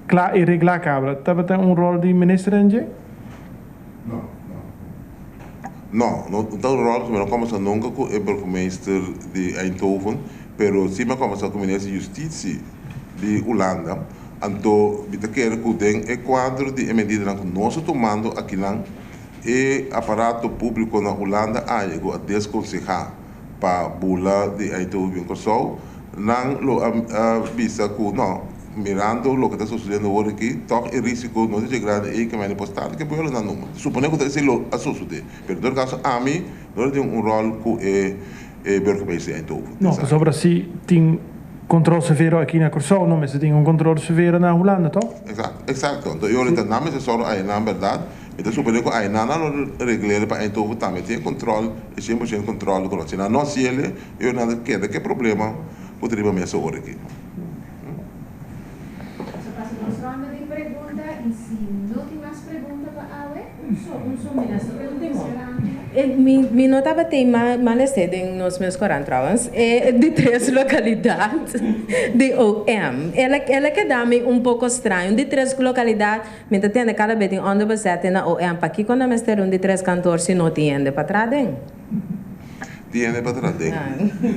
cla y regla cabra. Tabata un rol di minister en dje? No, no. No, no ta un ròl, mi no kòmbersá nunka ku e burgemeester di Eindhoven, pero si mi a kòmbersá ku minister di Justisi di Hulanda. Anto mi ta kere ku den e kuadro di e medidanan ku nos ta tumando akinan, e aparato públiko na Hulanda a yega a deskonsehá pa bula di Eindhoven bin Kòrsou, nan lo a bisa ku no, mirando loke ta sosodiendo awor aki, tòg e risiko no ta dje grandi ei ke mende por start ke pueblo nan numa. Supone ku ta esei lo a sosodé, pero en todo kaso ami no ta tin un ròl ku e burgemeester di Eindhoven. No, pasobra si tin kontrol severo aki na Kòrsou, no mester tin un kontrol severo na Hulanda, tòg? Eksakto, eksakto. Anto e ora ta nan mester sòru ainan bèrdat. Mi ta supone ku ainan nan lo regl'é pa Eindhoven tambe tin e kontrol, e 100% kontrol ku nan. Si nan no hasiel, e ora nan ta keda ku e problema ku ta riba mesa ora aki. Nos a pasa nos ronda di pregunta y si no tin mas pregunta pa awe, un so, un so minister ultimo. Mi mi no tabatin ma malesté den nos mes korant trouwens, e di tres lokalidat di OM. El a el a keda mi un poko straño, un di tres lokalidat, mi ta tende kada bes tin onderbezetting na OM, pakiko nan mester un di tres kantoor si no tin hende pa traha den? Tin hende pa traha den.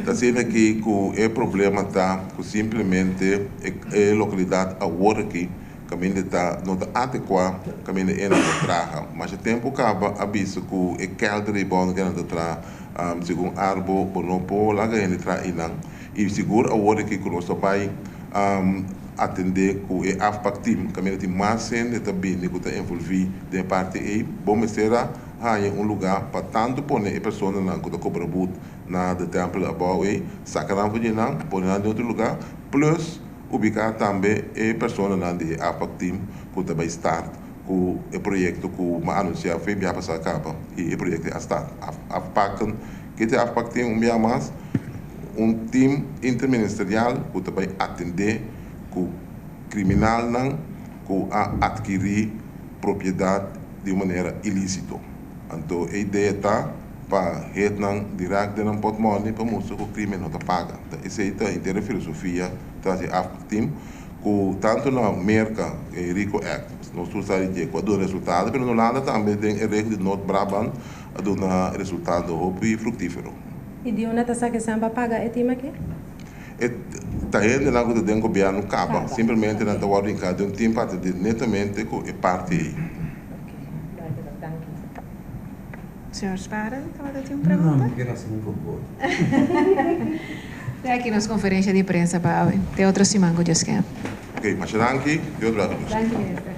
Ta asina aki ku e problema ta ku simplemente e lokalidat awor aki kaminda ta no ta adekuá kaminda e nan ta traha. Masha tempu kaba a bisa ku e kèlder ei bou ke nan ta traha segun arbo bo no por laga hende traha einan. I sigur awor aki ku nos ta bai atendé ku e afpak team kaminda tin mas hende ta bini ku ta envolví den e parti ei bo mester a. haña un lugá pa tantu pone e personanan ku ta kobra but na de Tempel abou ei, saka nan for di nan, pone nan den otro lugá, plus ubiká tambe e personanan di e afpak team ku ta bai start ku e proyekto ku mi a anunsiá fe biaha pasá kaba i e proyekto ei a start. Afpakken, ke ta e afpak team? Un biaha mas, un team interministerial ku ta bai atendé ku kriminalnan ku a atkirí propiedat di un manera ilísito. Anto e idea ta pa hetnan dirèkt den nan pòtmòni pa mustra ku krímen no ta paga. Ta esei ta henter e filosofia tras di afpak team ku tantu na Merka e Rico Act nos tur sa di dje ku a duna resultado pero na Hulanda tambe den e regio di Noord Brabant a duna resultado hopi fruktífero. I di unda ta sa ke san pa paga e team aki? E ta hendenan ku ta den gobièrnu kaba, simplemente nan ta wòrdu hinká den un team pa atendé netamente ku e parti ei. Señor Sparen tabata tin un pregunta? No, mi kier hasi un favor. Te aki nos conferencia di prensa pa awe. Te otro siman cu Dios ke. Ok, masha danki. Dios bless boso. Danki minister.